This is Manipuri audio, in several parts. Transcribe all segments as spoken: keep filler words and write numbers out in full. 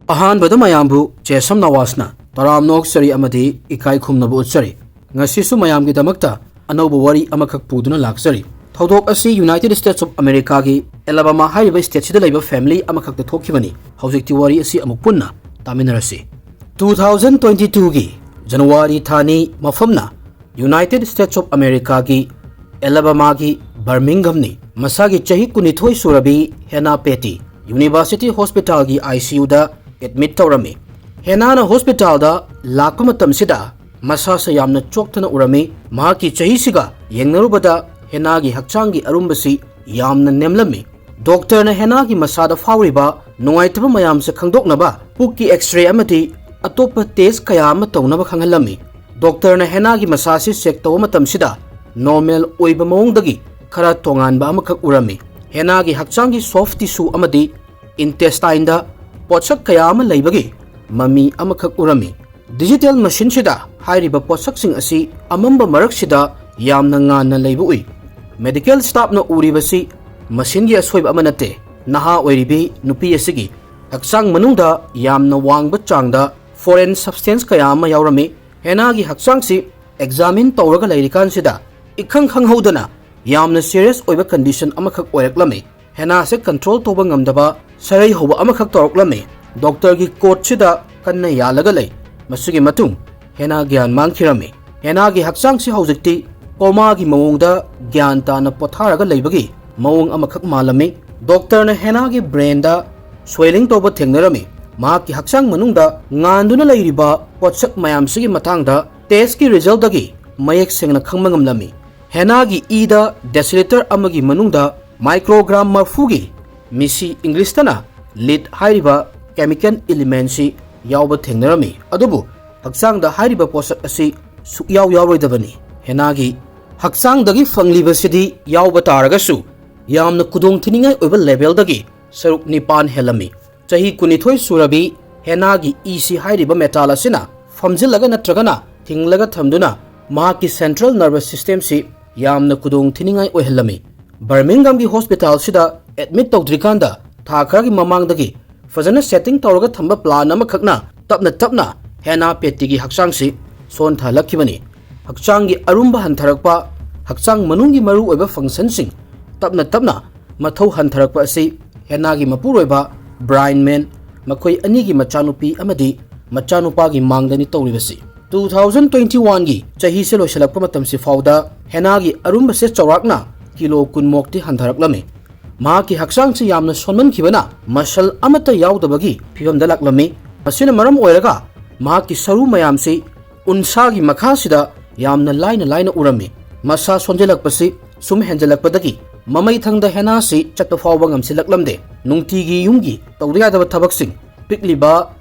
ꯑꯍꯥꯟꯕꯗ ꯃꯌꯥꯝꯕꯨ ꯖꯦꯁꯝ ꯅꯋꯥꯖꯅ ꯇꯔꯥꯝꯅ ꯑꯣꯛꯆꯔꯤ ꯑꯃꯗꯤ ꯏꯀꯥꯏ ꯈꯨꯝꯅꯕ ꯎꯠꯆꯔꯤ꯫ ꯉꯁꯤꯁꯨ ꯃꯌꯥꯝꯒꯤꯗꯃꯛꯇ ꯑꯅꯧꯕ ꯋꯥꯔꯤ ꯑꯃꯈꯛ ꯄꯨꯗꯨꯅ ꯂꯥꯛꯆꯔꯤ꯫ ꯊꯧꯗꯣꯛ ꯑꯁꯤ United States of Americaꯒꯤ Alabama ꯍꯥꯏꯔꯤꯕ stateꯁꯤꯗ ꯂꯩꯕ family ꯑꯃꯈꯛꯇ ꯊꯣꯛꯈꯤꯕꯅꯤ꯫ ꯍꯧꯖꯤꯛꯇꯤ ꯋꯥꯔꯤ ꯑꯁꯤ ꯑꯃꯨꯛ ꯄꯨꯟꯅ ꯇꯥꯃꯤꯟꯅꯔꯁꯤ꯫ Two thousand twenty twoꯒꯤ January ꯊꯥ ꯑꯅꯤ, ꯃꯐꯝꯅ United States of Americaꯒꯤ Alabamaꯒꯤ Birminghamꯅꯤ꯫ ꯃꯁꯥꯒꯤ ꯆꯍꯤ ꯀꯨꯟꯅꯤꯊꯣꯏ ꯁꯨꯔꯕꯤ Hannah Petty University Hospitalꯒꯤ ICUꯗ admit ꯇꯧꯔꯝꯃꯤ꯫ Hannahꯅ hospitalꯗ ꯂꯥꯛꯄ ꯃꯇꯝꯁꯤꯗ ꯃꯁꯥꯁꯦ ꯌꯥꯝꯅ ꯆꯣꯛꯊꯅ ꯎꯔꯝꯃꯤ꯫ ꯃꯍꯥꯛꯀꯤ ꯆꯍꯤꯁꯤꯒ ꯌꯦꯡꯅꯔꯨꯕꯗ Hannahꯒꯤ ꯍꯛꯆꯥꯡꯒꯤ ꯑꯔꯨꯝꯕꯁꯤ ꯌꯥꯝꯅ ꯅꯦꯝꯂꯝꯃꯤ꯫ Doctorꯅ Hannahꯒꯤ ꯃꯁꯥꯗ ꯐꯥꯎꯔꯤꯕ ꯅꯨꯡꯉꯥꯏꯇꯕ ꯃꯌꯥꯝꯁꯦ ꯈꯪꯗꯣꯛꯅꯕ ꯄꯨꯛꯀꯤ X-ray ꯑꯃꯗꯤ ꯑꯇꯣꯞꯄ test ꯀꯌꯥ ꯑꯃ ꯇꯧꯅꯕ ꯈꯪꯍꯜꯂꯝꯃꯤ꯫ Doctorꯅ Hannahꯒꯤ ꯃꯁꯥꯁꯤ check ꯇꯧꯕ ꯃꯇꯝꯁꯤꯗ normal ꯑꯣꯏꯕ ꯃꯑꯣꯡꯗꯒꯤ ꯈꯔ ꯇꯣꯉꯥꯟꯕ ꯑꯃꯈꯛ ꯎꯔꯝꯃꯤ꯫ Hannahꯒꯤ ꯍꯛꯆꯥꯡꯒꯤ soft tissue ꯑꯃꯗꯤ intestineꯗ ꯄꯣꯠꯁꯛ ꯀꯌꯥ ꯑꯃ ꯂꯩꯕꯒꯤ ꯃꯃꯤ ꯑꯃꯈꯛ ꯎꯔꯝꯃꯤ꯫ Digital machineꯁꯤꯗ ꯍꯥꯏꯔꯤꯕ ꯄꯣꯠꯁꯛꯁꯤꯡ ꯑꯁꯤ ꯑꯃꯝꯕ ꯃꯔꯛꯁꯤꯗ ꯌꯥꯝꯅ ꯉꯥꯟꯅ ꯂꯩꯕ ꯎꯏ꯫ Medical staffꯅ ꯎꯔꯤꯕꯁꯤ machineꯒꯤ ꯑꯁꯣꯏꯕ ꯑꯃ ꯅꯠꯇꯦ꯫ ꯅꯍꯥ ꯑꯣꯏꯔꯤꯕꯤ ꯅꯨꯄꯤ ꯑꯁꯤꯒꯤ ꯍꯛꯆꯥꯡ ꯃꯅꯨꯡꯗ ꯌꯥꯝꯅ ꯋꯥꯡꯕ ꯆꯥꯡꯗ foreign substance ꯀꯌꯥ ꯑꯃ ꯌꯥꯎꯔꯝꯃꯤ꯫ Hannahꯒꯤ ꯍꯛꯆꯥꯡꯁꯤ examine ꯇꯧꯔꯒ ꯂꯩꯔꯤꯀꯥꯟꯁꯤꯗ ꯏꯈꯪ ꯈꯪꯍꯧꯗꯅ ꯌꯥꯝꯅ serious ꯑꯣꯏꯕ condition ꯑꯃꯈꯛ ꯑꯣꯏꯔꯛꯂꯝꯃꯤ꯫ Hannahꯁꯦ control ꯇꯧꯕ ꯉꯝꯗꯕ ꯁꯔꯩ ꯍꯧꯕ ꯑꯃꯈꯛ ꯇꯧꯔꯛꯂꯝꯃꯤ꯫ Doctorꯒꯤ coatꯁꯤꯗ ꯀꯟꯅ ꯌꯥꯜꯂꯒ ꯂꯩ꯫ ꯃꯁꯤꯒꯤ ꯃꯇꯨꯡ Hannah ꯒ꯭ꯌꯥꯟ ꯃꯥꯡꯈꯤꯔꯝꯃꯤ꯫ Hannahꯒꯤ ꯍꯛꯆꯥꯡꯁꯤ ꯍꯧꯖꯤꯛꯇꯤ comaꯒꯤ ꯃꯑꯣꯡꯗ ꯒ꯭ꯌꯥꯟ ꯇꯥꯅ ꯄꯣꯊꯥꯔꯒ ꯂꯩꯕꯒꯤ ꯃꯑꯣꯡ ꯑꯃꯈꯛ ꯃꯥꯜꯂꯝꯃꯤ꯫ Doctorꯅ Hannahꯒꯤ brainꯗ swelling ꯇꯧꯕ ꯊꯦꯡꯅꯔꯝꯃꯤ꯫ ꯃꯍꯥꯛꯀꯤ ꯍꯛꯆꯥꯡ ꯃꯅꯨꯡꯗ ꯉꯥꯟꯗꯨꯅ ꯂꯩꯔꯤꯕ ꯄꯣꯠꯁꯛ ꯃꯌꯥꯝꯁꯤꯒꯤ ꯃꯇꯥꯡꯗ testꯀꯤ resultꯗꯒꯤ ꯃꯌꯦꯛ ꯁꯦꯡꯅ ꯈꯪꯕ ꯉꯝꯂꯝꯃꯤ꯫ Hannahꯒꯤ ꯏꯗ deciliter ꯑꯃꯒꯤ ꯃꯅꯨꯡꯗ microgram ꯃꯔꯐꯨꯒꯤ ꯃꯤꯁꯤ, Englishꯇꯅ lead ꯍꯥꯏꯔꯤꯕ chemical elementꯁꯤ ꯌꯥꯎꯕ ꯊꯦꯡꯅꯔꯝꯃꯤ꯫ ꯑꯗꯨꯕꯨ ꯍꯛꯆꯥꯡꯗ ꯍꯥꯏꯔꯤꯕ ꯄꯣꯠꯁꯛ ꯑꯁꯤ ꯁꯨꯛꯌꯥꯎ ꯌꯥꯎꯔꯣꯏꯗꯕꯅꯤ꯫ Hannahꯒꯤ ꯍꯛꯆꯥꯡꯗꯒꯤ ꯐꯪꯂꯤꯕꯁꯤꯗꯤ ꯌꯥꯎꯕ ꯇꯥꯔꯒꯁꯨ ꯌꯥꯝꯅ ꯈꯨꯗꯣꯡ ꯊꯤꯅꯤꯡꯉꯥꯏ ꯑꯣꯏꯕ levelꯗꯒꯤ ꯁꯔꯨꯛ ꯅꯤꯄꯥꯟ ꯍꯦꯜꯂꯝꯃꯤ꯫ ꯆꯍꯤ ꯀꯨꯟꯅꯤꯊꯣꯏ ꯁꯨꯔꯕꯤ Hannahꯒꯤ ꯏꯁꯤ ꯍꯥꯏꯔꯤꯕ metal ꯑꯁꯤꯅ ꯐꯝꯖꯤꯜꯂꯒ ꯅꯠꯇ꯭ꯔꯒꯅ ꯊꯤꯡꯂꯒ ꯊꯝꯗꯨꯅ ꯃꯍꯥꯛꯀꯤ central nervous systemꯁꯤ ꯌꯥꯝꯅ ꯈꯨꯗꯣꯡ ꯊꯤꯅꯤꯡꯉꯥꯏ ꯑꯣꯏꯍꯜꯂꯝꯃꯤ꯫ Birminghamꯒꯤ hospitalꯁꯤꯗ admit ꯇꯧꯗ꯭ꯔꯤꯀꯥꯟꯗ ꯊꯥ ꯈꯔꯒꯤ ꯃꯃꯥꯡꯗꯒꯤ ꯐꯖꯅ ꯁꯦꯇꯤꯡ ꯇꯧꯔꯒ ꯊꯝꯕ ꯄ꯭ꯂꯥꯟ ꯑꯃꯈꯛꯅ ꯇꯞꯅ ꯇꯞꯅ ꯍꯦꯅꯥ ꯄꯦꯇꯤꯒꯤ ꯍꯛꯆꯥꯡꯁꯤ ꯁꯣꯟꯊꯍꯜꯂꯛꯈꯤꯕꯅꯤ꯫ ꯍꯛꯆꯥꯡꯒꯤ ꯑꯔꯨꯝꯕ ꯍꯟꯊꯔꯛꯄ, ꯍꯛꯆꯥꯡ ꯃꯅꯨꯡꯒꯤ ꯃꯔꯨꯑꯣꯏꯕ ꯐꯪꯁꯟꯁꯤꯡ ꯇꯞꯅ ꯇꯞꯅ ꯃꯊꯧ ꯍꯟꯊꯔꯛꯄ ꯑꯁꯤ ꯍꯦꯅꯥꯒꯤ ꯃꯄꯨꯔꯣꯏꯕ ꯕ꯭ꯔꯥꯏꯟ ꯃꯦꯟ, ꯃꯈꯣꯏ ꯑꯅꯤꯒꯤ ꯃꯆꯥꯅꯨꯄꯤ ꯑꯃꯗꯤ ꯃꯆꯥꯅꯨꯄꯥꯒꯤ ꯃꯥꯡꯗꯅꯤ ꯇꯧꯔꯤꯕꯁꯤ꯫ Two thousand twenty one ꯒꯤ ꯆꯍꯤꯁꯦ ꯂꯣꯏꯁꯤꯜꯂꯛꯄ ꯃꯇꯝꯁꯤ ꯐꯥꯎꯗ ꯍꯦꯅꯥꯒꯤ ꯑꯔꯨꯝꯕꯁꯦ ꯆꯥꯎꯔꯥꯛꯅ ꯀꯤꯂꯣ ꯀꯨꯟ ꯃꯣꯛꯇꯤ ꯍꯟꯊꯔꯛꯂꯝꯃꯤ꯫ ꯃꯍꯥꯛꯀꯤ ꯍꯛꯆꯥꯡꯁꯤ ꯌꯥꯝꯅ ꯁꯣꯟꯃꯟꯈꯤꯕꯅ ꯃꯁꯜ ꯑꯃꯠꯇ ꯌꯥꯎꯗꯕꯒꯤ ꯐꯤꯕꯝꯗ ꯂꯥꯛꯂꯝꯃꯤ꯫ ꯃꯁꯤꯅ ꯃꯔꯝ ꯑꯣꯏꯔꯒ ꯃꯍꯥꯛꯀꯤ ꯁꯔꯨ ꯃꯌꯥꯝꯁꯤ ꯎꯟꯁꯥꯒꯤ ꯃꯈꯥꯁꯤꯗ ꯌꯥꯝꯅ ꯂꯥꯏꯅ ꯂꯥꯏꯅ ꯎꯔꯝꯃꯤ꯫ ꯃꯁꯥ ꯁꯣꯟꯖꯜꯂꯛꯄꯁꯤ ꯁꯨꯝ ꯍꯦꯟꯖꯜꯂꯛꯄꯗꯒꯤ ꯃꯃꯩ ꯊꯪꯗ ꯍꯦꯅꯥꯁꯤ ꯆꯠꯄ ꯐꯥꯎꯕ ꯉꯝꯁꯤꯜꯂꯛꯂꯝꯗꯦ꯫ ꯅꯨꯡꯇꯤꯒꯤ ꯌꯨꯝꯒꯤ ꯇꯧꯗ ꯌꯥꯗꯕ ꯊꯕꯛꯁꯤꯡ, ꯄꯤꯛꯂꯤꯕ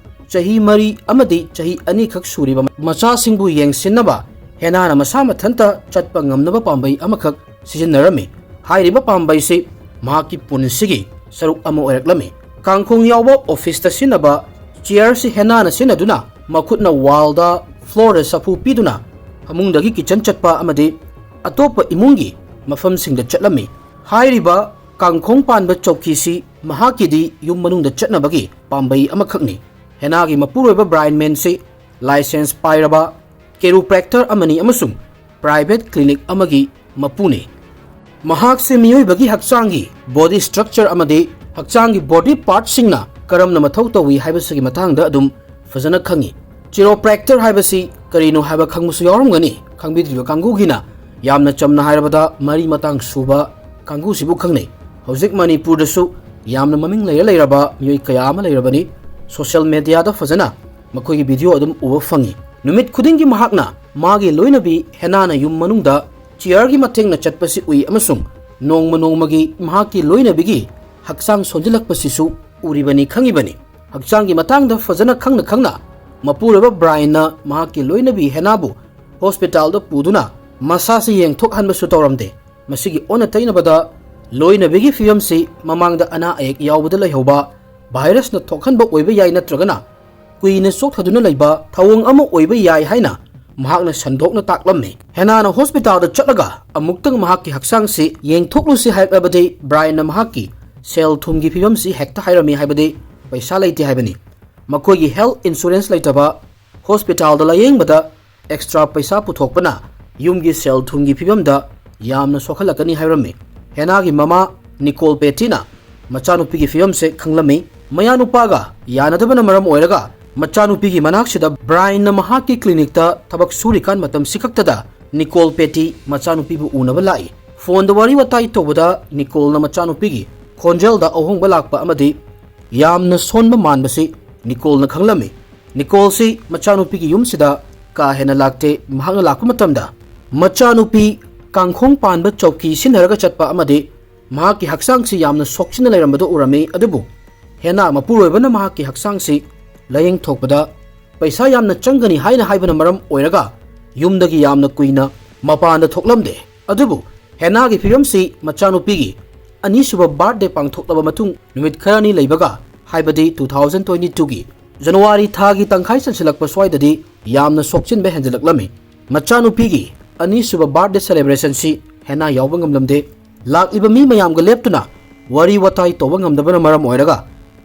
ꯆꯍꯤ ꯃꯔꯤ ꯑꯃꯗꯤ ꯆꯍꯤ ꯑꯅꯤꯈꯛ ꯁꯨꯔꯤꯕ ꯃꯆꯥꯁꯤꯡꯕꯨ ꯌꯦꯡꯁꯤꯟꯅꯕ ꯍꯦꯅꯥꯅ ꯃꯁꯥ ꯃꯊꯟꯇ ꯆꯠꯄ ꯉꯝꯅꯕ ꯄꯥꯝꯕꯩ ꯑꯃꯈꯛ ꯁꯤꯖꯤꯟꯅꯔꯝꯃꯤ꯫ ꯍꯥꯏꯔꯤꯕ ꯄꯥꯝꯕꯩꯁꯤ ꯃꯍꯥꯛꯀꯤ ꯄꯨꯟꯁꯤꯒꯤ ꯁꯔꯨꯛ ꯑꯃ ꯑꯣꯏꯔꯛꯂꯝꯃꯤ꯫ ꯀꯥꯡꯈꯣꯡ ꯌꯥꯎꯕ ꯑꯣꯐꯤꯁꯇ ꯁꯤꯖꯤꯟꯅꯕ ꯆꯤꯌꯔꯁꯤ ꯍꯦꯅꯥꯅ ꯁꯤꯖꯤꯟꯅꯗꯨꯅ ꯃꯈꯨꯠꯅ ꯋꯥꯜꯗ, ꯐ꯭ꯂꯣꯔꯗ ꯁꯥꯐꯨ ꯄꯤꯗꯨꯅ ꯐꯃꯨꯡꯗꯒꯤ ꯀꯤꯆꯟ ꯆꯠꯄ ꯑꯃꯗꯤ ꯑꯇꯣꯞꯄ ꯏꯃꯨꯡꯒꯤ ꯃꯐꯝꯁꯤꯡꯗ ꯆꯠꯂꯝꯃꯤ꯫ ꯍꯥꯏꯔꯤꯕ ꯀꯥꯡꯈꯣꯡ ꯄꯥꯟꯕ ꯆꯧꯀꯤꯁꯤ ꯃꯍꯥꯛꯀꯤꯗꯤ ꯌꯨꯝ ꯃꯅꯨꯡꯗ ꯆꯠꯅꯕꯒꯤ ꯄꯥꯝꯕꯩ ꯑꯃꯈꯛꯅꯤ꯫ ꯍꯦꯅꯥꯒꯤ ꯃꯄꯨꯔꯣꯏꯕ ꯕ꯭ꯔꯥꯏꯟ ꯃꯦꯟꯁꯤ ꯂꯥꯏꯁꯦꯟꯁ ꯄꯥꯏꯔꯕ ꯀꯦꯔꯣꯄ꯭ꯔꯦꯛꯇꯔ ꯑꯃꯅꯤ ꯑꯃꯁꯨꯡ ꯄ꯭ꯔꯥꯏꯚꯦꯠ ꯀ꯭ꯂꯤꯅꯤꯛ ꯑꯃꯒꯤ ꯃꯄꯨꯅꯤ꯫ ꯃꯍꯥꯛꯁꯦ ꯃꯤꯑꯣꯏꯕꯒꯤ ꯍꯛꯆꯥꯡꯒꯤ ꯕꯣꯗꯤ ꯁ꯭ꯇ꯭ꯔꯛꯆꯔ ꯑꯃꯗꯤ ꯍꯛꯆꯥꯡꯒꯤ ꯕꯣꯗꯤ ꯄꯥꯔꯠꯁꯤꯡꯅ ꯀꯔꯝꯅ ꯃꯊꯧ ꯇꯧꯏ ꯍꯥꯏꯕꯁꯤꯒꯤ ꯃꯇꯥꯡꯗ ꯑꯗꯨꯝ ꯐꯖꯅ ꯈꯪꯏ꯫ ꯆꯤꯔꯣꯄ꯭ꯔꯦꯛꯇꯔ ꯍꯥꯏꯕꯁꯤ ꯀꯔꯤꯅꯣ ꯍꯥꯏꯕ ꯈꯪꯕꯁꯨ ꯌꯥꯎꯔꯝꯒꯅꯤ꯫ ꯈꯪꯕꯤꯗ꯭ꯔꯤꯕ ꯀꯥꯡꯕꯨꯒꯤꯅ ꯌꯥꯝꯅ ꯆꯝꯅ ꯍꯥꯏꯔꯕꯗ ꯃꯔꯤ ꯃꯇꯥꯡ ꯁꯨꯕ ꯀꯥꯡꯕꯨꯁꯤꯕꯨ ꯈꯪꯅꯩ꯫ ꯍꯧꯖꯤꯛ ꯃꯅꯤꯄꯨꯔꯗꯁꯨ ꯌꯥꯝꯅ ꯃꯃꯤꯡ ꯂꯩꯔ ꯂꯩꯔꯕ ꯃꯤꯑꯣꯏ ꯀꯌꯥ ꯑꯃ ꯂꯩꯔꯕꯅꯤ꯫ ꯁꯣꯁꯤꯌꯦꯜ ꯃꯦꯗꯤꯌꯥꯗ ꯐꯖꯅ ꯃꯈꯣꯏꯒꯤ ꯚꯤꯗꯤꯑꯣ ꯑꯗꯨꯝ ꯎꯕ ꯐꯪꯏ꯫ ꯅꯨꯃꯤꯠ ꯈꯨꯗꯤꯡꯒꯤ ꯃꯍꯥꯛꯅ ꯃꯥꯒꯤ ꯂꯣꯏꯅꯕꯤ ꯍꯦꯅꯥꯅ ꯌꯨꯝ ꯃꯅꯨꯡꯗ ꯆꯤꯌꯔꯒꯤ ꯃꯇꯦꯡꯅ ꯆꯠꯄꯁꯤ ꯎꯏ ꯑꯃꯁꯨꯡ ꯅꯣꯡꯃ ꯅꯣꯡꯃꯒꯤ ꯃꯍꯥꯛꯀꯤ ꯂꯣꯏꯅꯕꯤꯒꯤ ꯍꯛꯆꯥꯡ ꯁꯣꯟꯖꯤꯜꯂꯛꯄꯁꯤꯁꯨ ꯎꯔꯤꯕꯅꯤ, ꯈꯪꯉꯤꯕꯅꯤ꯫ ꯍꯛꯆꯥꯡꯒꯤ ꯃꯇꯥꯡꯗ ꯐꯖꯅ ꯈꯪꯅ ꯈꯪꯅ ꯃꯄꯨꯔꯣꯏꯕ ꯕ꯭ꯔꯥꯏꯟꯅ ꯃꯍꯥꯛꯀꯤ ꯂꯣꯏꯅꯕꯤ ꯍꯦꯅꯥꯕꯨ ꯍꯣꯁꯄꯤꯇꯥꯜꯗ ꯄꯨꯗꯨꯅ ꯃꯁꯥꯁꯤ ꯌꯦꯡꯊꯣꯛꯍꯟꯕꯁꯨ ꯇꯧꯔꯝꯗꯦ꯫ ꯃꯁꯤꯒꯤ ꯑꯣꯟꯅ ꯇꯩꯅꯕꯗ ꯂꯣꯏꯅꯕꯤꯒꯤ ꯐꯤꯕꯝꯁꯤ ꯃꯃꯥꯡꯗ ꯑꯅꯥ ꯑꯌꯦꯛ ꯌꯥꯎꯕꯗ ꯂꯩꯍꯧꯕ ꯚꯥꯏꯔꯁꯅ ꯊꯣꯛꯍꯟꯕ ꯑꯣꯏꯕ ꯌꯥꯏ ꯅꯠꯇ꯭ꯔꯒꯅ ꯀꯨꯏꯅ ꯆꯣꯛꯊꯗꯨꯅ ꯂꯩꯕ ꯊꯧꯑꯣꯡ ꯑꯃ ꯑꯣꯏꯕ ꯌꯥꯏ ꯍꯥꯏꯅ ꯃꯍꯥꯛꯅ ꯁꯟꯗꯣꯛꯅ ꯇꯥꯛꯂꯝꯃꯤ꯫ ꯍꯦꯅꯥꯅ ꯍꯣꯁꯄꯤꯇꯥꯜꯗ ꯆꯠꯂꯒ ꯑꯃꯨꯛꯇꯪ ꯃꯍꯥꯛꯀꯤ ꯍꯛꯆꯥꯡꯁꯤ ꯌꯦꯡꯊꯣꯛꯂꯨꯁꯤ ꯍꯥꯏꯔꯛꯂꯕꯗꯤ ꯕ꯭ꯔꯥꯏꯟꯅ ꯃꯍꯥꯛꯀꯤ ꯁꯦꯜ ꯊꯨꯝꯒꯤ ꯐꯤꯕꯝꯁꯤ ꯍꯦꯛꯇ ꯍꯥꯏꯔꯝꯃꯤ, ꯍꯥꯏꯕꯗꯤ ꯄꯩꯁꯥ ꯂꯩꯇꯦ ꯍꯥꯏꯕꯅꯤ꯫ ꯃꯈꯣꯏꯒꯤ health insurance ꯂꯩꯇꯕ, ꯍꯣꯁꯄꯤꯇꯥꯜꯗ ꯂꯥꯌꯦꯡꯕꯗ extra ꯄꯩꯁꯥ ꯄꯨꯊꯣꯛꯄꯅ ꯌꯨꯝꯒꯤ ꯁꯦꯜ ꯊꯨꯝꯒꯤ ꯐꯤꯕꯝꯗ ꯌꯥꯝꯅ ꯁꯣꯛꯍꯜꯂꯛꯀꯅꯤ ꯍꯥꯏꯔꯝꯃꯤ꯫ ꯍꯦꯅꯥꯒꯤ ꯃꯃꯥ ꯅꯤꯀꯣꯜ ꯄꯦꯇꯤꯅ ꯃꯆꯥꯅꯨꯄꯤꯒꯤ ꯐꯤꯕꯝꯁꯦ ꯈꯪꯂꯝꯃꯤ꯫ ꯃꯌꯥꯅꯨꯄꯥꯒ ꯌꯥꯅꯗꯕꯅ ꯃꯔꯝ ꯑꯣꯏꯔꯒ ꯃꯆꯥꯅꯨꯄꯤꯒꯤ ꯃꯅꯥꯛꯁꯤꯗ ꯕ꯭ꯔꯥꯏꯟꯅ ꯃꯍꯥꯛꯀꯤ ꯀ꯭ꯂꯤꯅꯤꯛꯇ ꯊꯕꯛ ꯁꯨꯔꯤꯀꯥꯟ ꯃꯇꯝꯁꯤ ꯈꯛꯇꯗ ꯅꯤꯀꯣꯜ ꯄꯦꯇꯤ ꯃꯆꯥꯅꯨꯄꯤꯕꯨ ꯎꯅꯕ ꯂꯥꯛꯏ꯫ ꯐꯣꯟꯗ ꯋꯥꯔꯤ ꯋꯥꯇꯥꯏ ꯇꯧꯕꯗ ꯅꯤꯀꯣꯜꯅ ꯃꯆꯥꯅꯨꯄꯤꯒꯤ ꯈꯣꯟꯖꯦꯜꯗ ꯑꯍꯣꯡꯕ ꯂꯥꯛꯄ ꯑꯃꯗꯤ ꯌꯥꯝꯅ ꯁꯣꯟꯕ ꯃꯥꯟꯕꯁꯤ ꯅꯤꯀꯣꯜꯅ ꯈꯪꯂꯝꯃꯤ꯫ ꯅꯤꯀꯣꯜꯁꯤ ꯃꯆꯥꯅꯨꯄꯤꯒꯤ ꯌꯨꯝꯁꯤꯗ ꯀꯥ ꯍꯦꯟꯅ ꯂꯥꯛꯇꯦ꯫ ꯃꯍꯥꯛꯅ ꯂꯥꯛꯄ ꯃꯇꯝꯗ ꯃꯆꯥꯅꯨꯄꯤ ꯀꯥꯡꯈꯣꯡ ꯄꯥꯟꯕ ꯆꯧꯀꯤ ꯁꯤꯟꯅꯔꯒ ꯆꯠꯄ ꯑꯃꯗꯤ ꯃꯍꯥꯛꯀꯤ ꯍꯛꯆꯥꯡꯁꯤ ꯌꯥꯝꯅ ꯁꯣꯛꯆꯤꯟꯅ ꯂꯩꯔꯝꯕꯗꯨ ꯎꯔꯝꯃꯤ꯫ ꯑꯗꯨꯕꯨ ꯍꯦꯅꯥ ꯃꯄꯨꯔꯣꯏꯕꯅ ꯃꯍꯥꯛꯀꯤ ꯍꯛꯆꯥꯡꯁꯤ ꯂꯥꯌꯦꯡ ꯊꯣꯛꯄꯗ ꯄꯩꯁꯥ ꯌꯥꯝꯅ ꯆꯪꯒꯅꯤ ꯍꯥꯏꯅ ꯍꯥꯏꯕꯅ ꯃꯔꯝ ꯑꯣꯏꯔꯒ ꯌꯨꯝꯗꯒꯤ ꯌꯥꯝꯅ ꯀꯨꯏꯅ ꯃꯄꯥꯟꯗ ꯊꯣꯛꯂꯝꯗꯦ꯫ ꯑꯗꯨꯕꯨ ꯍꯦꯅꯥꯒꯤ ꯐꯤꯕꯝꯁꯤ ꯃꯆꯥꯅꯨꯄꯤꯒꯤ ꯑꯅꯤꯁꯨꯕ birthday ꯄꯥꯡꯊꯣꯛꯂꯕ ꯃꯇꯨꯡ ꯅꯨꯃꯤꯠ ꯈꯔꯅꯤ ꯂꯩꯕꯒ, ꯍꯥꯏꯕꯗꯤ two thousand twenty twoꯒꯤ ꯖꯅꯋꯥꯔꯤ ꯊꯥꯒꯤ ꯇꯪꯈꯥꯏ ꯆꯟꯁꯤꯜꯂꯛꯄ ꯁ꯭ꯋꯥꯏꯗꯗꯤ ꯌꯥꯝꯅ ꯁꯣꯛꯆꯤꯟꯕ ꯍꯦꯟꯖꯤꯜꯂꯛꯂꯝꯃꯤ꯫ ꯃꯆꯥꯅꯨꯄꯤꯒꯤ ꯑꯅꯤꯁꯨꯕ birthday celebrationꯁꯤ ꯍꯦꯅꯥ ꯌꯥꯎꯕ ꯉꯝꯂꯝꯗꯦ꯫ ꯂꯥꯛꯂꯤꯕ ꯃꯤ ꯃꯌꯥꯝꯒ ꯂꯦꯞꯇꯨꯅ ꯋꯥꯔꯤ ꯋꯥꯇꯥꯏ ꯇꯧꯕ ꯉꯝꯗꯕꯅ ꯃꯔꯝ ꯑꯣꯏꯔꯒ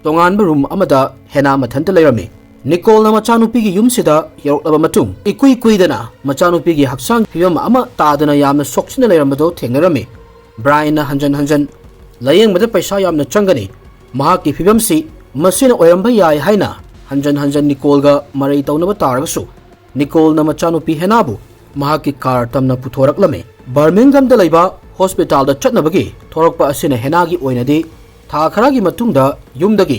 ꯇꯣꯉꯥꯟꯕ room ꯑꯃꯗ ꯍꯦꯅꯥ ꯃꯊꯟꯇ ꯂꯩꯔꯝꯃꯤ꯫ ꯅꯤꯀꯣꯜꯅ ꯃꯆꯥꯅꯨꯄꯤꯒꯤ ꯌꯨꯝꯁꯤꯗ ꯌꯧꯔꯛꯂꯕ ꯃꯇꯨꯡ ꯏꯀꯨꯏ ꯀꯨꯏꯗꯅ ꯃꯆꯥꯅꯨꯄꯤꯒꯤ ꯍꯛꯆꯥꯡ ꯐꯤꯕꯝ ꯑꯃ ꯇꯥꯗꯅ ꯌꯥꯝꯅ ꯁꯣꯛꯆꯤꯟꯅ ꯂꯩꯔꯝꯕꯗꯨ ꯊꯦꯡꯅꯔꯝꯃꯤ꯫ ꯕ꯭ꯔꯥꯏꯟꯅ ꯍꯟꯖꯟ ꯍꯟꯖꯟ ꯂꯥꯌꯦꯡꯕꯗ ꯄꯩꯁꯥ ꯌꯥꯝꯅ ꯆꯪꯒꯅꯤ, ꯃꯍꯥꯛꯀꯤ ꯐꯤꯕꯝꯁꯤ ꯃꯁꯤꯅ ꯑꯣꯏꯔꯝꯕ ꯌꯥꯏ ꯍꯥꯏꯅ ꯍꯟꯖꯟ ꯍꯟꯖꯟ ꯅꯤꯀꯣꯜꯒ ꯃꯔꯩ ꯇꯧꯅꯕ ꯇꯥꯔꯒꯁꯨ, ꯅꯤꯀꯣꯜꯅ ꯃꯆꯥꯅꯨꯄꯤ ꯍꯦꯅꯥꯕꯨ ꯃꯍꯥꯛꯀꯤ car ꯇꯝꯅ ꯄꯨꯊꯣꯔꯛꯂꯝꯃꯤ꯫ ꯕꯔꯃꯤꯡꯒꯝꯗ ꯂꯩꯕ ꯍꯣꯁꯄꯤꯇꯥꯜꯗ ꯆꯠꯅꯕꯒꯤ ꯊꯣꯔꯛꯄ ꯑꯁꯤꯅ ꯍꯦꯅꯥꯒꯤ ꯑꯣꯏꯅꯗꯤ ꯊꯥ ꯈꯔꯒꯤ ꯃꯇꯨꯡꯗ ꯌꯨꯝꯗꯒꯤ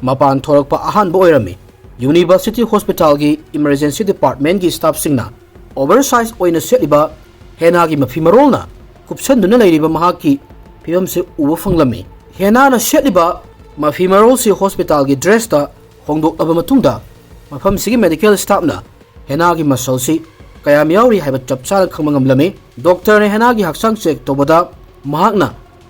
ꯃꯄꯥꯟ ꯊꯣꯔꯛꯄ ꯑꯍꯥꯟꯕ ꯑꯣꯏꯔꯝꯃꯤ꯫ University Hospitalꯒꯤ emergency departmentꯀꯤ staffꯁꯤꯡꯅ oversize ꯑꯣꯏꯅ ꯁꯦꯠꯂꯤꯕ ꯍꯦꯅꯥꯒꯤ ꯃꯐꯤ ꯃꯔꯣꯜꯅ ꯀꯨꯞꯁꯟꯗꯨꯅ ꯂꯩꯔꯤꯕ ꯃꯍꯥꯛꯀꯤ ꯐꯤꯕꯝꯁꯤ ꯎꯕ ꯐꯪꯂꯝꯃꯤ꯫ ꯍꯦꯅꯥꯅ ꯁꯦꯠꯂꯤꯕ ꯃꯐꯤ ꯃꯔꯣꯜꯁꯤ ꯍꯣꯁꯄꯤꯇꯥꯜꯒꯤ dressꯇ ꯍꯣꯡꯗꯣꯛꯂꯕ ꯃꯇꯨꯡꯗ ꯃꯐꯝꯁꯤꯒꯤ medical staffꯅ ꯍꯦꯅꯥꯒꯤ muscleꯁꯤ ꯀꯌꯥꯝ ꯌꯥꯎꯔꯤ ꯍꯥꯏꯕ ꯆꯞ ꯆꯥꯅ ꯈꯪꯕ ꯉꯝꯂꯝꯃꯤ꯫ Doctorꯅ ꯍꯦꯅꯥꯒꯤ ꯍꯛꯆꯥꯡ check ꯇꯧꯕꯗ ꯃꯍꯥꯛꯅ